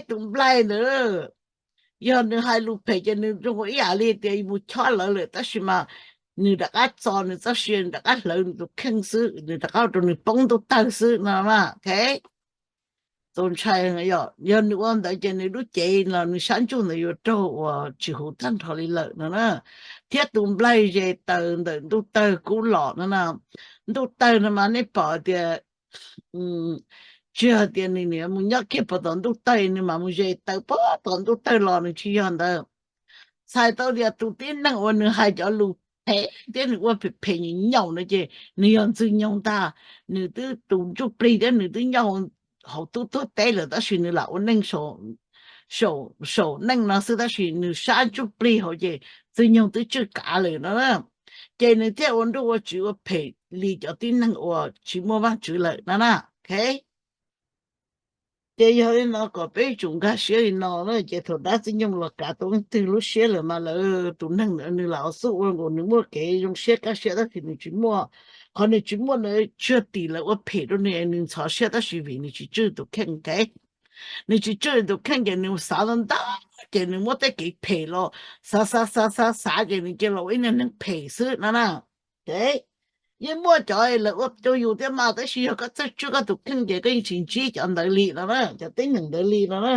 Tus nplaig ntawd, yog nws hais lus phem ces nws zoo ib yam li tias mus chob lawv lawm tab sis mas nws rov qab txo nws txoj sia, nws rov qab hlawv nws tus kheej xwb, nws rov qab ua rau nws poob ntuj tawg xwb no. Txaus ntshai, yog nws ua ntawd ces nws lub cev los nws sab ntsuj ntawd yuav raug uas tsis huv tag nrho li lawm no na. Thiab tus nplaig ze taws ntawm ntuj tawg kub los no na. Ntuj tawg no mas nej pom tias Tsis hais tias nws mus nyob kiag puag tom ntuj tawg, nws mam mus ze taw puag tom ntuj tawg los, nws tsis yog ntawd. Txhais tau tias tus tib neeg uas nws hais cov lus phem thiab nws ua phem phem nyaum nyaum no ces nws yog ntxwg nyoog ntag. Nws twb tus ntsuj plig thiab nws twb nyob hauv tub tuag teb lawm tab sis nws lam ua neej saum neej no xwb tab sis nws sab ntsuj plig hauv ces ntxwg nyoog twb tswj kav lawm no na. Ces nws thiaj ua nruj ua tsiv ua phem li cov tib neeg uas tsis muaj Vajtswv lawm no na. Ces yog li no kom peb tsum nkag siab li no na, ces thaum dab ntxwg nyoog los kav tau leej twg lub siab lawm mas lawv tus neeg ntawd nws lam xub ua nkaus nws muaj kev zoo siab kaj siab tab sis nws tsis muaj. Qhov nws tsis muaj ntawd tsuas tim lawv ua phem rau nws es nws ntxhov siab tab sis vim nws tsis tswj tus kheej. Nws tsis tswj tus kheej ces nws xav ntau ntau ces nws muab tej kev phem los xav xav xav xav xav ces nws cia los ua ib niag neeg phem xwb no na. Yeej muaj cov lawv ua rau yus thiab mas tab sis yog koj txawj tswj koj tus kheej ces koj yeej tsis ntsib cov ntawd li no na, cov teeb meem ntawd li no na.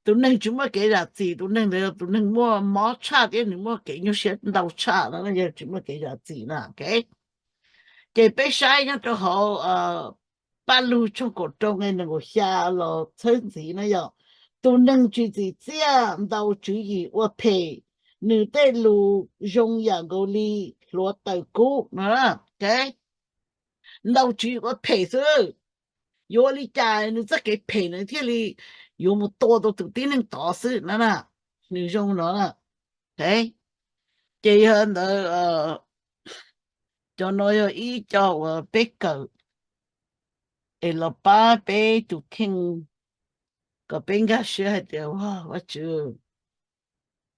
Tus neeg tsis muaj kev zam txim, tus neeg ntawd yog tus neeg muaj mob tshaj thiab nws muaj kev nyuaj siab ntau tshaj no na, yog tsis muaj kev zam txim na. Ces peb saib nyob rau hauv Paj Lug tshooj kaum rau nqe nees nkaum xya los txhawb ntxiv na yom, tus neeg tsis txim txiaj ntau tswv yim ua phem, nws tej lus zoo yam nkaus li hluav taws kub no. Ntau tswv yim ua phem xwb, yuav ua li cas nws txoj kev phem nws thiaj li yuav mus tua tau tus tib neeg tod xwb no na. Nws zoo no na. Ces yog ntawd, cov no yog ib co uas peb kawm es los pab peb tus kheej kom peb nkag siab hais tias, Vajtswv,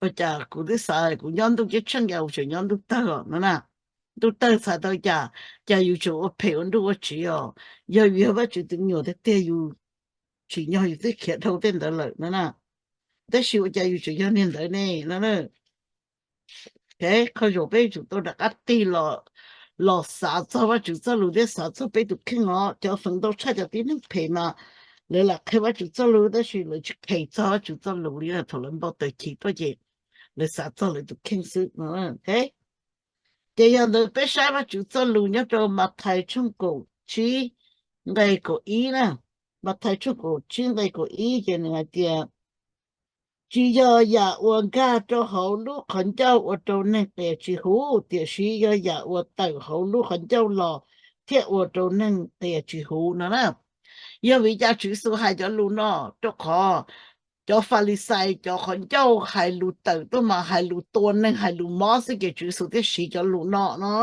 ua cas kuv twb xav kuv nyob ntuj ceeb tsheej cas kuv tseem nyob ntuj tawg no na. Ntuj tawg txhais tau cas? Cas yus tseem ua phem ua nruj ua tsiv os? Yog yus yog Vajtswv tus me nyuam tiag tiag yus tsim nyog yus twb khiav dhau tej ntawd lawm no na. Tab sis ua cas yus tseem yog niag ntawd ne no na. Qhov zaum peb yuav tsum tau rov qab tig los xav txog Vajtswv txoj lus thiab xav txog peb tus kheej os. Cov feem ntau tshaj cov tib neeg phem mas lawv lam qhia Vajtswv txoj lus tab sis lawv tsis qhia txog Vajtswv txoj lus li, thaum lawv npau taws chim tuaj ces lawv xav txog lawv tus kheej xwb. Ces yog ntawd peb saib Vajtswv txoj lus nyob rau Mathais tshooj kaum tsib nqe kaum ib na. Mathais tshooj kaum tsib nqe kaum ib ces nws hais tias, tsis yog yam uas nkag rau hauv lub qhov ncauj ua rau neeg qias tsis huv, tiam sis yog yam uas tawm hauv lub qhov ncauj los thiaj ua rau neeg qias tsis huv no na. Yog vim cas Tswv Yexus hais cov lus no? Rau qhov cov Falixais cov qhov ncauj hais lus tawm tuaj mas hais lus tua neeg hais lus mob xwb ces Tswv Yexus thiaj siv cov lus no no.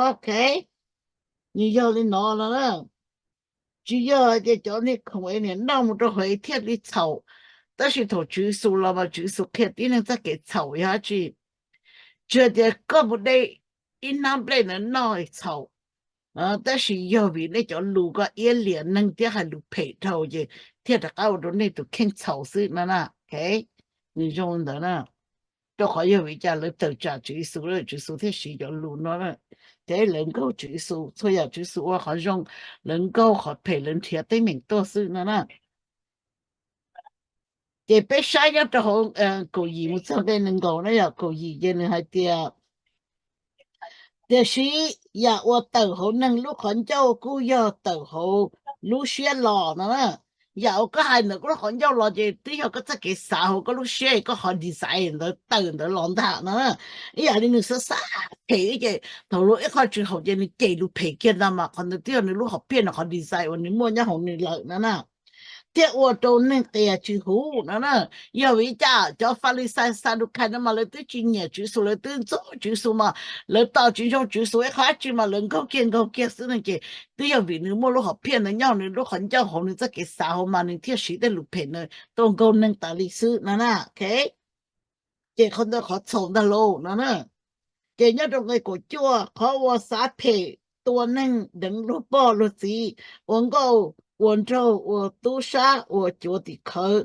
Nws yog li no no na. Tsis yog hais tias cov niag khoom es niam noj mus rau hauv es thiaj li txhaum, tab sis thaum Tswv Yexus los mas Tswv Yexus qhia tib neeg txoj kev txhaum yog dab tsi. Tsis hais tias koj mus de ib hnab nplej ntawd noj txhaum, tab sis yog vim nej cov lus ko iab liam neeg thiab hais lus phem dhau ces thiaj rov qab ua rau nej tus kheej txhaum xwb no na. Nws zoo ntawd na. Rau qhov yog vim cas lawv tawm tsam Tswv Yexus, Tswv Yexus thiaj siv cov lus no. Ces lawv nkaug Tswv Yexus, txhua yam Tswv Yexus ua qhov zoo, lawv nkaug qhov phem, lawv nrhiav teeb meem tuaj xwb no na. Ces peb saib nyob rau hauv kaum yim mus txog nqe nees nkaum na yom, kaum yim ces nws hais tias, tiam sis yam uas tawm hauv neeg lub qhov ncauj kuj yog tawm hauv lub siab los no na. Yam uas koj hais ntawm koj lub qhov ncauj los ces twb yog koj txoj kev xav hauv koj lub siab, koj qhov design ntawd tawm ntawd los ntag no na. Ib yam li nws xav xav phem ces thaum luag ib qho tsis haum ces nws cem lus phem kiag ntag mas qhov ntawd twb yog nws lub hom phiaj, nws qhov design uas nws muaj nyob hauv nws lawm no na, thiaj ua rau neeg qias tsis huv no na. Yog vim li cas cov Falixais Xadukhais no mas lawv twb tsis nyiam Tswv Yexus, lawv twb ntxub Tswv Yexus mas lawv tos tsis ntsoov Tswv Yexus ib qho dab tsi mas lawv nkaug kiag nkaug kiag xwb no ces twb yog vim nws muaj lub hom phiaj ntawd nyob nws lub qhov ncauj hauv nws txoj kev xav hauv mas nws thiaj siv tej lus phem ntawd tuaj nkaug neeg tas li xwb no na. Ces qhov ntawd qhov txhaum ntag lauj no na. Ces nyob rau nqe kaum cuaj, qhov uas xav phem, tua neeg, deev luag pog luag txiv, ua nkauj ua nraug, ua tub sab, ua cuav tim khawv,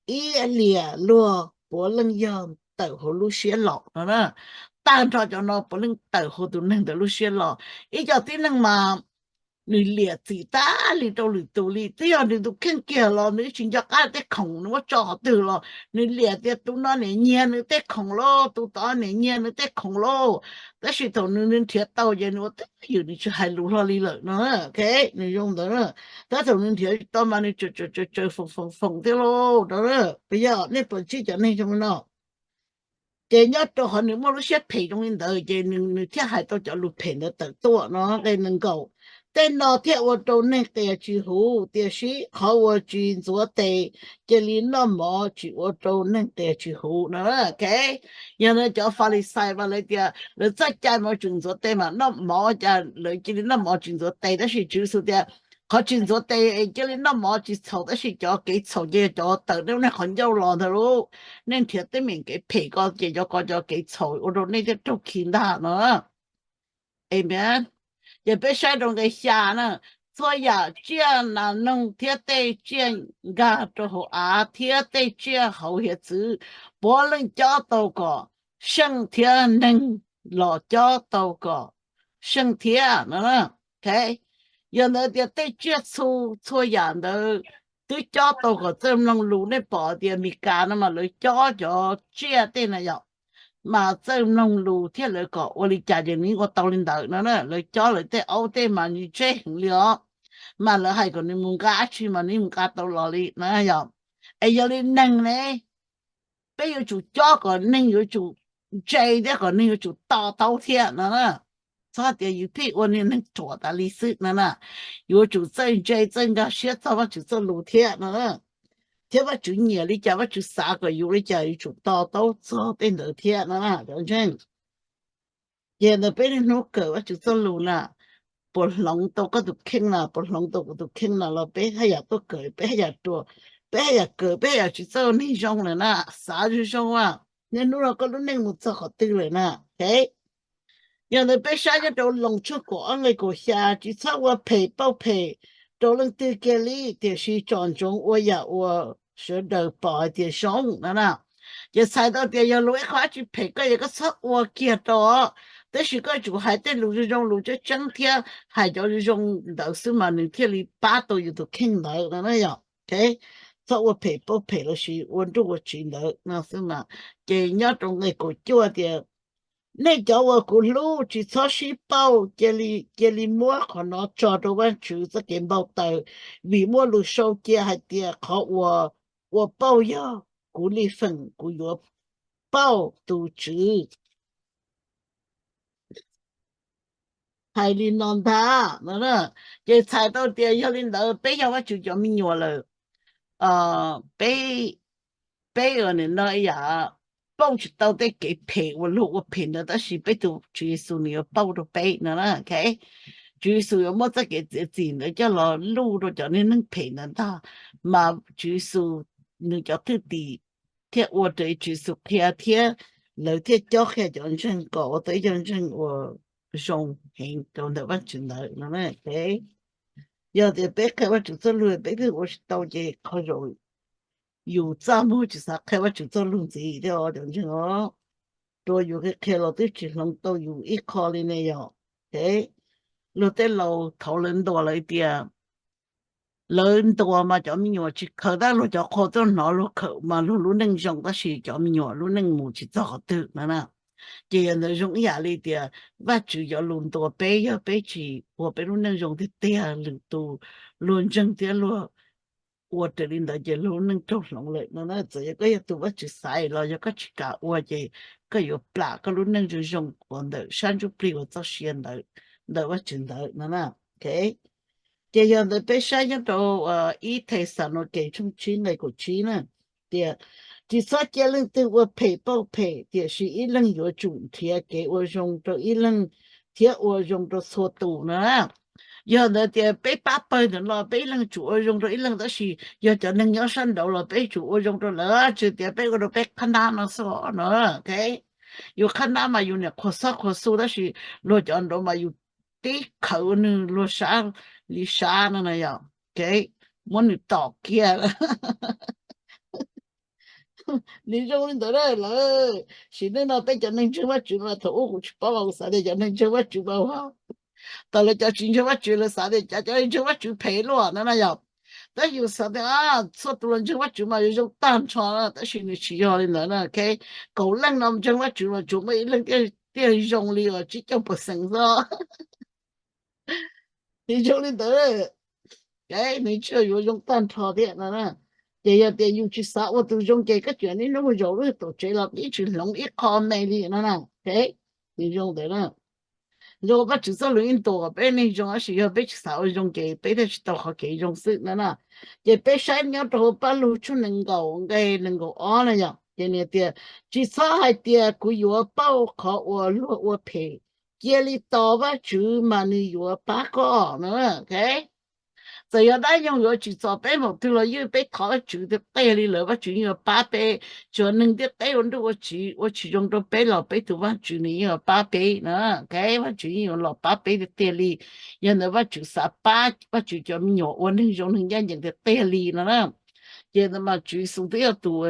ib liam luag puav leej yog tawm hauv lub siab los no na. Tag nrho cov no puav leej tawm hauv tus neeg ntawd lub siab los. Ib co tib neeg mas nws liam txim tag li rau lwm tus li. Twb yog nws tus kheej kiag los nws tsis nco qab tej khoom nws muab tso qhov twg los nws liam tias tus no niam nyiag nws tej khoom lauj, tus tod niam nyiag nws tej khoom lauj. Tab sis thaum nws nrhiav tau ces nws ua twj ywm nws tsis hais lus hlo li lawm no. Nws zoo ntawd na. Tab thaum nws nrhiav tau mas nws tsaws tsaws foom foom foom thiab lauj no. Puas yog nej puas ntsib cov neeg zoo li no? Ces nyob rau qhov nws muaj lub siab phem zoo li ntawd ces nws thiaj hais tau cov lus phem ntawd tawm tuaj no. Nqe nees nkaum, tej no thiaj ua rau neeg qias tsis huv, tiam sis qhov uas tsis ntxuav tes cia li noj mov tsis ua rau neeg qias tsis huv no. Yog ntawd cov Falixais mas lawv tias lawv txoj cai mas tsum ntxuav tes mas noj mov, cas lawv cia li noj mov tsis ntxuav tes. Tab sis Tswv Yexus tias qhov tsis ntxuav tes cia li noj mov tsis txhaum, tab sis cov kev txhaum ces yog cov tawm nej qhov ncauj los ntag lauj. Nej nrhiav teeb meem kev phem ko ces cov ko cov kev txhaum ua rau nej thiaj raug khi ntag no. Amen. Ces peb saib rau nqe xya na, txhua yam tsiaj nas noog thiab tej tsiaj nkag rau hauv av thiab tej tsiaj hauv hiav txwv, puav leej cob tau kom seej thiab neeg los cob tau kom seej thiab no. Yog ntawd tias tej tsiaj txhu txhua yam ntawd twb cob tau kom txawj mloog lus. Nej pom tias Meskas no mas lawv cob cov tsiaj tej na yom, mas txawj mloog lus thiab lawv kom ua li cas ces nws ua tau li ntawd no. Lawv cob lawv tej aub tej mas ntseb heev li os, mas lawv hais kom nws mus nqa dab tsi mas nws mus nqa tau los li na yom. Es yog li neeg ne, peb yuav tsum cob kom neeg yuav tsum ntse thiab kom neeg yuav tsum to taub thiab no. Txhob tias yus pheej ua niag neeg ruam tas li xwb no na. Yuav tsum txawj ntse txawj nkag siab txog Vajtswv txoj lus thiab no, thiab Vajtswv nyiam li cas, Vajtswv xav kom yus li cas yuav tsum to taub txog tej ntawd thiab no cov ntseeg. Ces ntawd peb niaj hnub kawm Vajtswv txoj lus na, puas hloov tau koj tus kheej na, puas hloov tau kuv tus kheej na los peb haj yam tuaj kawm, peb haj yam ruam, peb haj yam kawm, peb haj yam tsis txawj ua neeg zoo lawm na. Xav zoo zoo a, niaj hnub no koj lub neej mus txog qhov twg lawm na. Yog ntawd peb saib nyob rau Loos tshooj kaum ob nqe kaum xya, tsis txhob ua phem pauj phem rau leej twg kiag li, tiam sis tsom ntsoov ua yam uas sawv daws pom hais tias zoo no na. Ces txhais tau tias yog luag ib qho dab tsi phem koj ces koj txhob ua kiag rau, tab sis koj yuav tsum hais tej lus zoo zoo, lus tseeb tseeb thiab hais cov zoo zoo ntawd xwb mas nws thiaj li pab tau yus tus kheej ntawd no na yom. Txhob ua phem pauj phem lossis ua nruj ua tsiv ntawd no xwb mas. Ces nyob rau nqe kaum cuaj tias, nej cov uas kuv hlub, tsis txhob sib pauj, cia li muab qhov no tso rau Vajtswv txoj kev npau taws, vim muaj lus sau cia hais tias, qhov uas ua pauj yog kuv li feem, kuv yuav pauj tus Tswv. Hais li no ntag no. Ces txhais tau tias yog li ntawd peb yog Vajtswv cov me nyuam lawm, peb, peb nim no yam pauj tsis tau tej kev phem uas luag ua phem ntawd, tab sis peb tus Tswv Yexus nws yuav pauj rau peb no. Tswv Yexus yuav muab txoj kev txiav txim ntawd coj los luj rau cov niag neeg phem ntawd ntag, mas Tswv Yexus nws cov thwj tim thiaj ua raws Tswv Yexus qhia thiab lawv thiaj cob qhia cov ntseeg kom ua tau ib co ntseeg uas zoo heev rau ntawm Vajtswv ntawd no. Yog tias peb qhia Vajtswv txoj lus peb pheej ua tsis tau ces qhov zaum yus txaj muag tsis xav qhia Vajtswv txoj lus ntxiv thiab os cov ntseeg os. Rau yus qhia qhia los twb tsis hloov tau yus ib qho li ne yom. Luag tej laus thaud lawv ntuas lawv tias, lawv ntuas mas cov me nyuam tsis khaws, tab luag cov qhua tuaj hnov luag khaws mas luag lub neej zoo, tab sis cov me nyuam lub neej mus tsis txog qhov twg no na. Ces yog ntawd zoo ib yam li tias Vajtswv cov lus ntuas peb, yog peb tsis ua peb lub neej zoo tiag tiag, lwm tus luag ntseeg thiab luag ua raws li ntawd ces luag lub neej raug hloov lawm no na. Txawm yog koj yog tus Vajtswv xaiv los yog koj tsis kam ua ces koj yuav plam koj lub neej zoo zoo uas ntawm sab ntsuj plig uas txoj sia ntawm, ntawm Vajtswv ntawd no na. Ces yog ntawd peb saib nyob rau ib Thexalaunikes tshooj tsib nqe kaum tsib na, tias, tsis txhob cia leej twg ua phem pauj phem, tiam sis ib leeg yuav tsum nrhiav kev ua zoo rau ib leeg thiab ua zoo rau txhua tus no na. Yog ntawd tias peb pab pawg ntawm no peb ib leeg tsum ua zoo rau ib leeg, tab sis yog cov neeg nyob sab nraud los peb tsum ua zoo rau lawv, tsis tias peb ua rau peb qhab nab no xwb no. Yus qhab nab mas yus niam qhuas xob qhuas xu, tab sis luag cov nraud mas yus tib khawv ua nws luag sab li sab no na yom. Muab nws tom kiag. Nws zoo li ntawd lawm. Sim neej no peb cov neeg ntseeg Vajtswv mas thaum ub kuv tsis paub mas kuv xav tias cov neeg ntseeg Vajtswv mas Tam lawv cov tsis ntseeg Vajtswv lawv xav tias cov, cov ntseeg Vajtswv phem luaj no na yom. Tab yus xav tias txhua tus los ntseeg Vajtswv mas yuav zoo tag nrho na, tab sis nws tsis yog li ntawd na. Kaum leej no ntseeg Vajtswv mas tsuas muaj ib leeg thiaj zoo li uas tsib caug percent xwb. Nws zoo li ntawd, nws tsis yuav zoo tag nrho thiab no. Ces yog tias yus tsis xav ua tus zoo ces koj tseem niaj hnub zaum lub tuam tsev los ib tsis hloov ib qho me li no na. Nws zoo ntawd na. Zoo Vajtswv txoj lus yeej ntuas kom peb neeg zoo, tab sis yog peb tsis xav ua zoo ces peb thiaj tsis tau qhov kev zoo xwb no na. Ces peb saib nyob rau hauv Pajlug tshooj nees nkaum nqe nees nkaum ob na yom, ces nws tias, tsis txhob hais tias kuv yuav pauj qhov uas luag ua phem, cia li tos Vajtswv mas nws yuav pab koj no. Txawm yog dab nyoog yuav tsim txom peb npaum twg los yeej peb thov Vajtswv tiag tiag li lawm Vajtswv yeej yuav pab peb. Tsuas neeg ntiaj teb ua ntuj ua tsiv ua tsis zoo rau peb los peb tus Vajtswv nws yeej yuav pab peb na. Vajtswv yeej yuav los pab peb tiag tiag li. Yog ntawd Vajtswv xav pab Vajtswv cov me nyuam ua neeg zoo neeg ncaj ncees tiag tiag li no na. Ces ntawd mas Tswv Yexus twb yog tus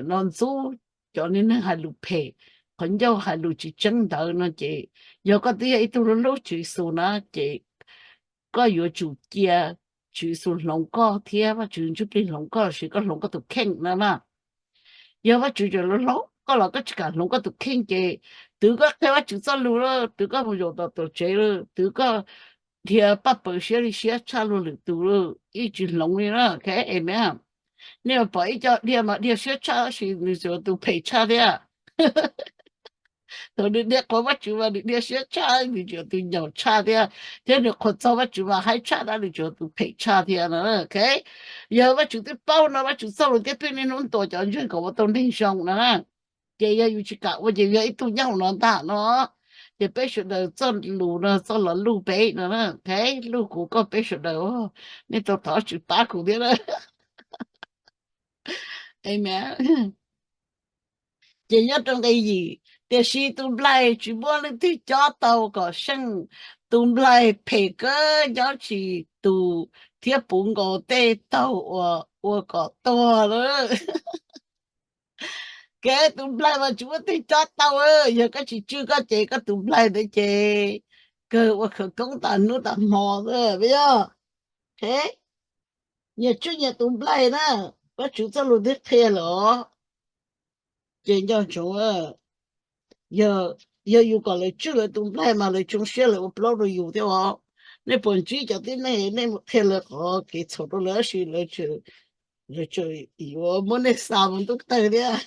no ntxub cov neeg hais lus phem, qhov ncauj hais lus tsis tseeb ntawd no ces yog koj twb yog ib tug hlub Tswv Yexus na ces koj yuav tsum cia Tswv Yexus hloov koj thiab Vajtswv Ntsuj Plig hloov koj los sis koj hloov koj tus kheej no na. Yog Vajtswv tseem hloov koj los koj tsis kam hloov koj tus kheej ces twb koj qhia Vajtswv txoj lus lawm, twb koj mus zaum tom tuam tsev lawm, twb koj dhia paj paws siab li siab tshaj luag lwm tus lawm, yeej tsis hloov li na. Amen. Nej pom ib co dhia mas dhia siab tshaj tab sis nws tseem tus phem tshaj thiab. Thaum nws dhia qhuas Vajtswv mas nws dhia siab tshaj, nws tseem tus nyaum tshaj thiab, thiab nws qhuas txog Vajtswv mas haib tshaj tab nws tseem tus phem tshaj thiab no. Yog Vajtswv twb paub no, Vajtswv txoj lus thiab peb niaj hnub ntuas cov ntseeg kom ua tau neeg zoo no na. Ces yog yus tsis kam ua ces yog ib tug nyob hauv no ntag no. Ces peb sawv daws txoj lus no txoj los luj peb no, lub kuv koj peb sawv daws, nej tau thov Vajtswv pab kuv thiab na. Amen. Ces nyob rau nqe yim, tiam sis tus nplaig tsis muaj leej twg cob tau kom seej, tus nplaig phem kawg nyob tsis tus thiab puv nkaus tej taug uas ua kom tuag lawm. Kev tus nplaig mas tsis muaj leej twg cob tau, yog koj tsis tswj koj ces koj tus nplaig ntawd ces kawg ua khawv koob tas hnub tas hmo xwb, puas yog? Nyias tswj nyias tus nplaig na, Vajtswv txoj lus twb qhia lawm os. Ces nco ntsoov, yog yus kom lawv tswj lawv tus nplaig mas lawv tsoo siab lawv ua plaub rau yus thiab os. Nej puas ntsib cov tib neeg nej mus qhia lawv qhov kev txhaum rau lawv tab sis lawv tseem yuav muab nej xa mus ntuj tawg thiab,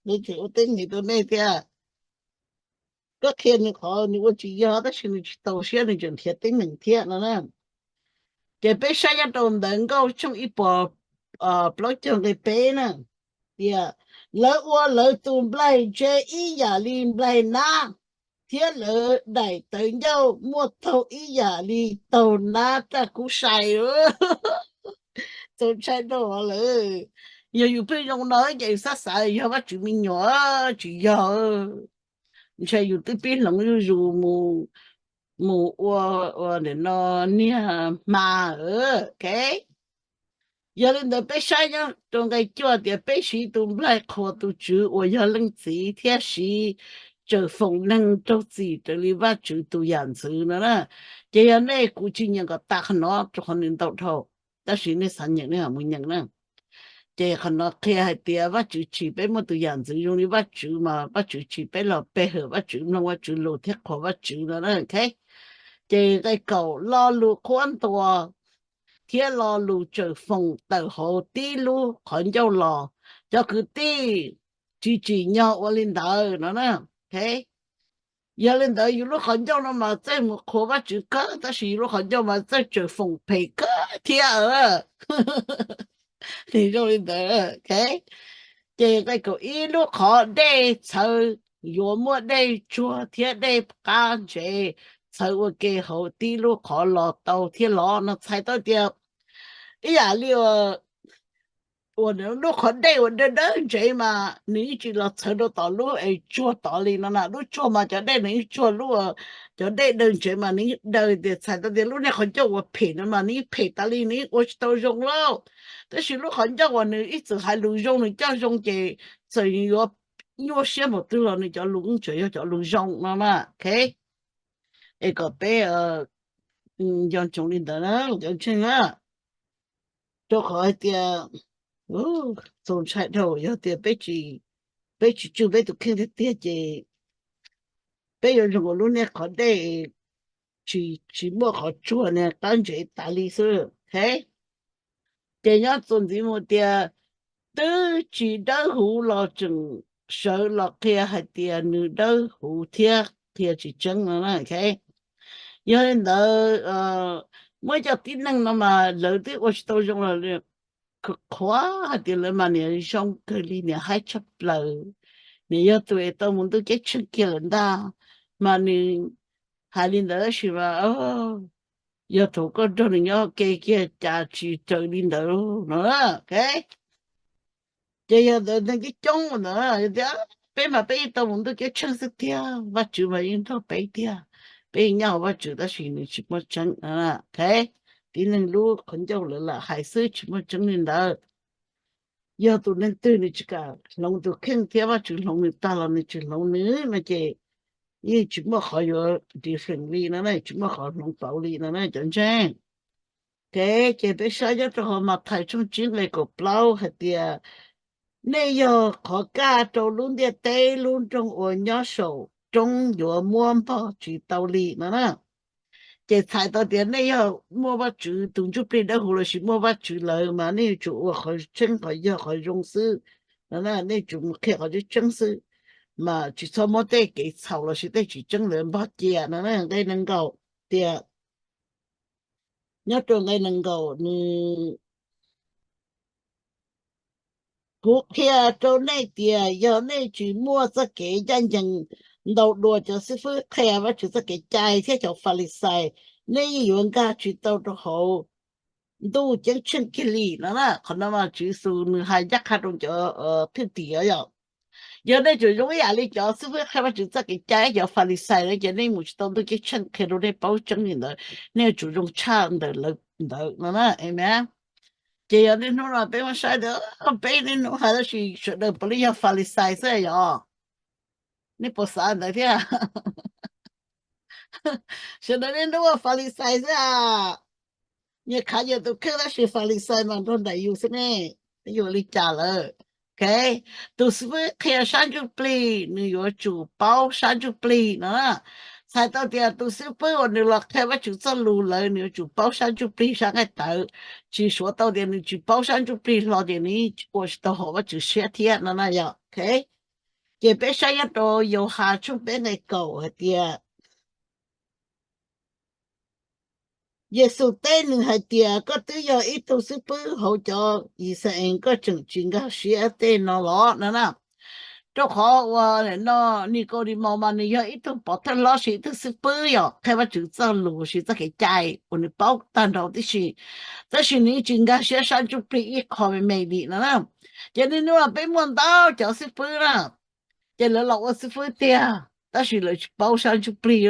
lawv tseem ua teeb meem rau nej thiab. Koj qhia nws qhov nws ua tsis yog tab sis nws tsis txaus siab nws tseem nrhiav teeb meem thiab no na. Ces peb saib nyob rau ntawv Nkauj tshooj ib puas plaub caug nqe peb na, tias lawv ua lawv tus nplaig ntse ib yam li nplaig nab, thiab lawv daim tawv ncauj muaj taug ib yam li taug nab raj kub sai. Txaus ntshai rau lawm. Yog yus pheej zoo no ces yus xav xav yog Vajtswv me nyuam, tsis yog. Ntshai yus twb pib hloov zuj zus mus, mus ua, ua nim no niag hma. Yog li ntawd peb saib nyob rau nqe cuaj tias peb siv tus nplaig qhuas tus Tswv uas yog Leej Txiv thiab siv tsawm foom neeg raug txim raws li Vajtswv tus yam ntxwv no na. Ces yog nej, kuv tsis nyeem kom tas qhov no rau qhov nws ntau dhau, tab sis nej xav nyeem nej ho mus nyeem na. Ces qhov no qhia hais tias Vajtswv tsim peb muaj tus yam ntxwv zoo li Vajtswv mas Vajtswv tsim peb los pe hawm Vajtswv, mloog Vajtswv lus thiab qhuas Vajtswv no na. Ces nqe kaum, lo lus qhuab ntuas thiab lo lus tsawm foom tawm hauv tib lub qhov ncauj los, cov kwv tij tsis tsim nyog ua li ntawd no na. Yog li ntawd yus lub qhov ncauj no mas txawj mus qhuas Vajtswv kawg tab sis yus lub qhov ncauj mas txawj tsawm foom phem kawg thiab. Nws zoo li ntawd. Ces nqe kaum ib, lub qhov dej txhawv yuav muaj dej tsuag thiab dej qab ntsev txhawv ua ke hauv tib lub qhov los tau thiab los no txhais tau tias ib yam li uas lub qhov dej uas dawb dawb ntsev mas nws yeej tsis los txhawv rau tom lub es tsuag tod li no na. Lub tsuag mas cov dej nws yeej tsuag, lub cov dej daw ntsev mas nws yeej daw, tias txhais tau tias lub niag qhov ncauj uas phem no mas nws yeej phem tas li, nws yeej ua tsis tau zoo lauj. Tab sis lub qhov ncauj uas nws ib txwm hais lus zoo, nws coj zoo ces txawm yuav nyuaj siab npaum twg los nws cov lus yeej tseem yog cov lus zoo no na. es kom peb nco ntsoov li ntawd na cov ntseeg na. Rau qhov hais tias txaus ntshai dhau yog tias peb tsis tswj peb tus kheej tiag tiag ces peb yuav zoo ua lub niag qhov dej tsis muaj qhov tsuag niag qab ntsev tas li xwb. Ces nyob txuas ntxiv mus tias twb tsis dawb huv los tseem sawv los qhia hais tias nws dawb huv thiab qhia tsis tseeb no. Yog li ntawd muaj cov tib neeg no mas lawv twb ua tsis tau zoo los qhuav hais tias lawv mas niam zoo kawg li, niam haib tshaj plaws, niam yog tus es tau mus ntuj ceeb tsheej kiag lawm ntag, mas nws hais li ntawd tab sis mas yog thaum koj nrog nws nyob ke kiag cas tsis raws li ntawd no. Ces yog ntawd neeg coob coob ntawd tias peb mas peb yeej tau mus ntuj ceeb tsheej xwb tiag, Vajtswv mas yeej nrog peb tiag, peb yeej nyob hauv Vajtswv tab sis nws tsis muaj tseeb. Tib neeg lub qhov ncauj lawv lam hais xwb tsis muaj tseeb li ntawd. Yog tus neeg twg nws tsis kam hloov tus kheej thiab Vajtswv hloov nws tag los nws tsis hloov nws no ces yeej tsis muaj qhov yuav different li no, tsis muaj qhov hloov pauv li no cov ntseeg. Ces peb saib nyob rau hauv Mathais tshooj tsib nqe kaum plaub hais tias nej yog qhov kaj rau lub ntiaj teb, lub nroog uas nyob saum roob yuav muab npog tsis tau li no na. Ces txhais tau tias nej yog muaj Vajtswv tus ntsuj plig dawb huv lossis muaj Vajtswv lawm mas nej yuav tsum ua qhov tseeb qhov yog qhov zoo xwb no, nej yuav tsum qhia qhov tseeb tseeb xwb, mas tsis txhob muab tej kev txhaum lossis tej tsis tseeb ntawd npog cia no. Nqe nees nkaum tias, nyob rau nqe nees nkaum nws, kuv qhia rau nej tias yog nej tsis muaj txoj kev ncaj ncees ntau dua cov xib fwb qhia Vajtswv txoj kev cai thiab cov Falixais, nej yeej yuav nkag tsis tau rau hauv ntuj ceeb tsheej kiag li no na. Qhov no mas Tswv Yexus nws hais ncaj qha rau cov thwj tim yom. Yog nej tseem zoo ib yam li cov xib fwb qhia Vajtswv txoj kev cai cov Falixais no ces nej mus tsis tau ntuj ceeb tsheej, qhia rau nej paub tseeb li ntawd, nej yuav tsum zoo tshaj ntawm lawv ntawd no na. Amen. Ces yog niaj hnub no peb muab saib tias peb niaj hnub hais tab sis sawv daws puav leej yog Falixais xwb yom? Nej puas xav ntawd thiab? Sawv daws niaj hnub ua Falixais xwb a. Nyias khav nyias tus kheej tab sis Falixais mas nrog nraim yus xwb ne. Yuav li cas lawm? Tus xib fwb qhia sab ntsuj plig nws yuav tsum paub sab ntsuj plig no. Txhais tau tias tus xib fwb uas nws los qhia Vajtswv txoj lus lawm nws yuav tsum paub sab ntsuj plig sab nqaij tawv, tsis suav tau tias nws tsis paub sab ntsuj plig hlo ces nws ua tsis tau haum Vajtswv siab thiab no na yom. Ces peb saib nyob rau Yauhas tshooj peb nqe kaum hais tias Yexus teb nws hais tias, koj twb yog ib tug xib fwb hauv cov Yixalayees, koj tseem tsis nkag siab tej no los no na. Rau qhov uas no Nikaudimos mas nws yog ib tug pov thawj hlob, sis ib tug xib fwb yog qhia Vajtswv txoj lus, sis txoj kev cai uas nws paub tag nrho tib si, tab sis nws yeej tsis nkag siab sab ntsuj plig ib qho me me li no na. Ces niaj hnub no peb muaj ntau cov xib fwb na, ces lawv los ua xib fwb tiag tab sis lawv tsis paub sab ntsuj plig,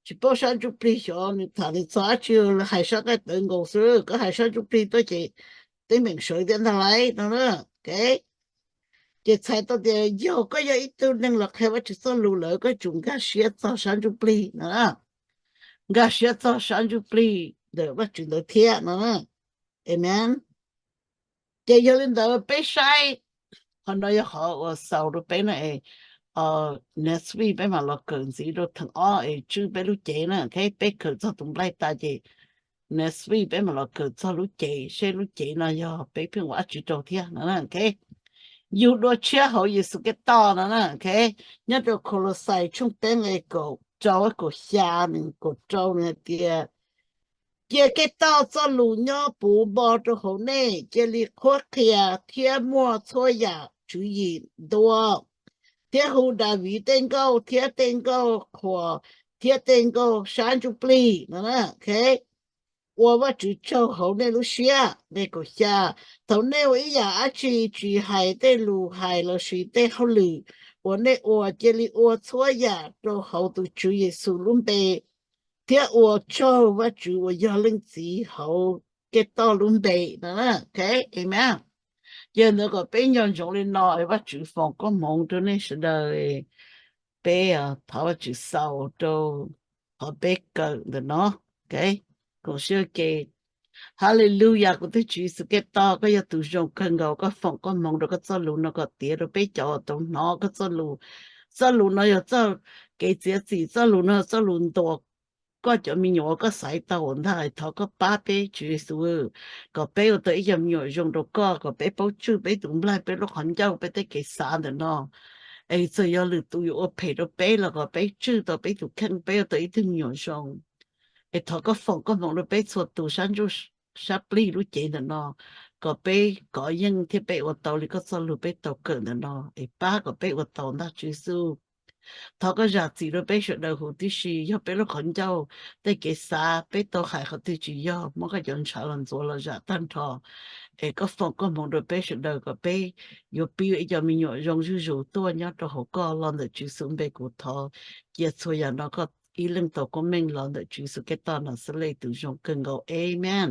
tsis paub sab ntsuj plig, xyov nws tham nws txog dab tsi, lawv hais sab nqaij tawv nkaus xwb, koj hais sab ntsuj plig tuaj ces teeb meem sawv thiab ntag lauj no. Ces txhais tau tias yog koj yog ib tug neeg los qhia Vajtswv txoj lus lawm koj tsum nkag siab txog sab ntsuj plig no, nkag siab txog sab ntsuj plig ntawm Vajtswv ntawd thiab no. Amen. Ces yog li ntawd peb saib, qhov no yog qhov uas xaus rau peb na, next week peb mam los kawm ntxiv rau theem ob es tswj peb lub cev na, peb kawm txog tus nplaig tas ces next week peb mam los kawm txog lub cev, seb lub cev no yog peb pheej ua dab tsi rau thiab no. Yug dua tshiab hauv Yexus Khetos no na. Nyob rau Kolauxais tshooj peb nqe kaum rau kaum xya, nws kaum rau nws hais tias, cia Khetos txoj lus nyob puv npo rau hauv nej, cia li qhuab qhia thiab muaj txhua yam tswv yim ntua, thiab hu Daviv tej nkauj thiab tej nkauj qhuas thiab tej nkauj sab ntsuj plig no, ua Vajtswv tsaug hauv nej lub siab. Nqe kaum xya, thaum nej ua ib yam dab tsi tsis hais tej lus hais lossis tej hauj lwm uas nej ua, cia li ua txhua yam rau hauv tus Tswv Yexus lub npe, thiab ua tsaug Vajtswv uas yog Leej Txiv hauv Khetos lub npe no. Amen. Ces ntawd kom peb nco ntsoov li no, Vajtswv foom koob hmoov rau nej sawv daws. Peb thov Vajtswv xaus rau qhov peb kawm ntawm no. Koom siab ua ke. Hallelujah, kuv tus Tswv Yexus Khetos, koj yog tus zoo kawg nkaus, koj foom koj hmoov rau koj txoj lus no kom tiav rau peb cov uas tau hnov koj txoj lus. Txoj lus no yog txoj kev txiav txim, txoj lus no yog txoj lus ntuas koj cov me nyuam uas koj xaiv tau ntag. Thov koj pab peb Tswv Yexus, kom peb ua tau ib co me nyuam zoo rau koj, kom peb paub tswj peb tus nplaig, peb lub qhov ncauj, peb tej kev xav ntawm no. Es txawm yog lwm tus yuav ua phem rau peb los kom peb tswj tau peb tus kheej, peb ua tau ib tug me nyuam zoo. Es thov koj foom koj hmoov rau peb txhua tus sab ntsuj sab plig lub cev ntawm no, kom peb kov yeej thiab peb ua tau li koj txoj lus peb tau kawm ntawm no, es pab kom peb ua tau ntag Tswv Yexus. Thov koj zam txim rau peb sawv daws huv tib si, yog peb lub qhov ncauj, tej kev xav, peb tau hais qhov twg tsis yog, muab koj cov ntshav los ntxuav los zam tag nrho. Es koj foom koj hmoov rau peb sawv daws kom peb yuav pib ua ib co me nyuam zoo zuj zus tuaj nyob rau hauv koj. Los ntawm Tswv Yexus npe kuv thov, cia txhua yam no koj ib leej tau koob meej los ntawm Tswv Yexus Khetos Naxales tus zoo kawg nkaus. Amen.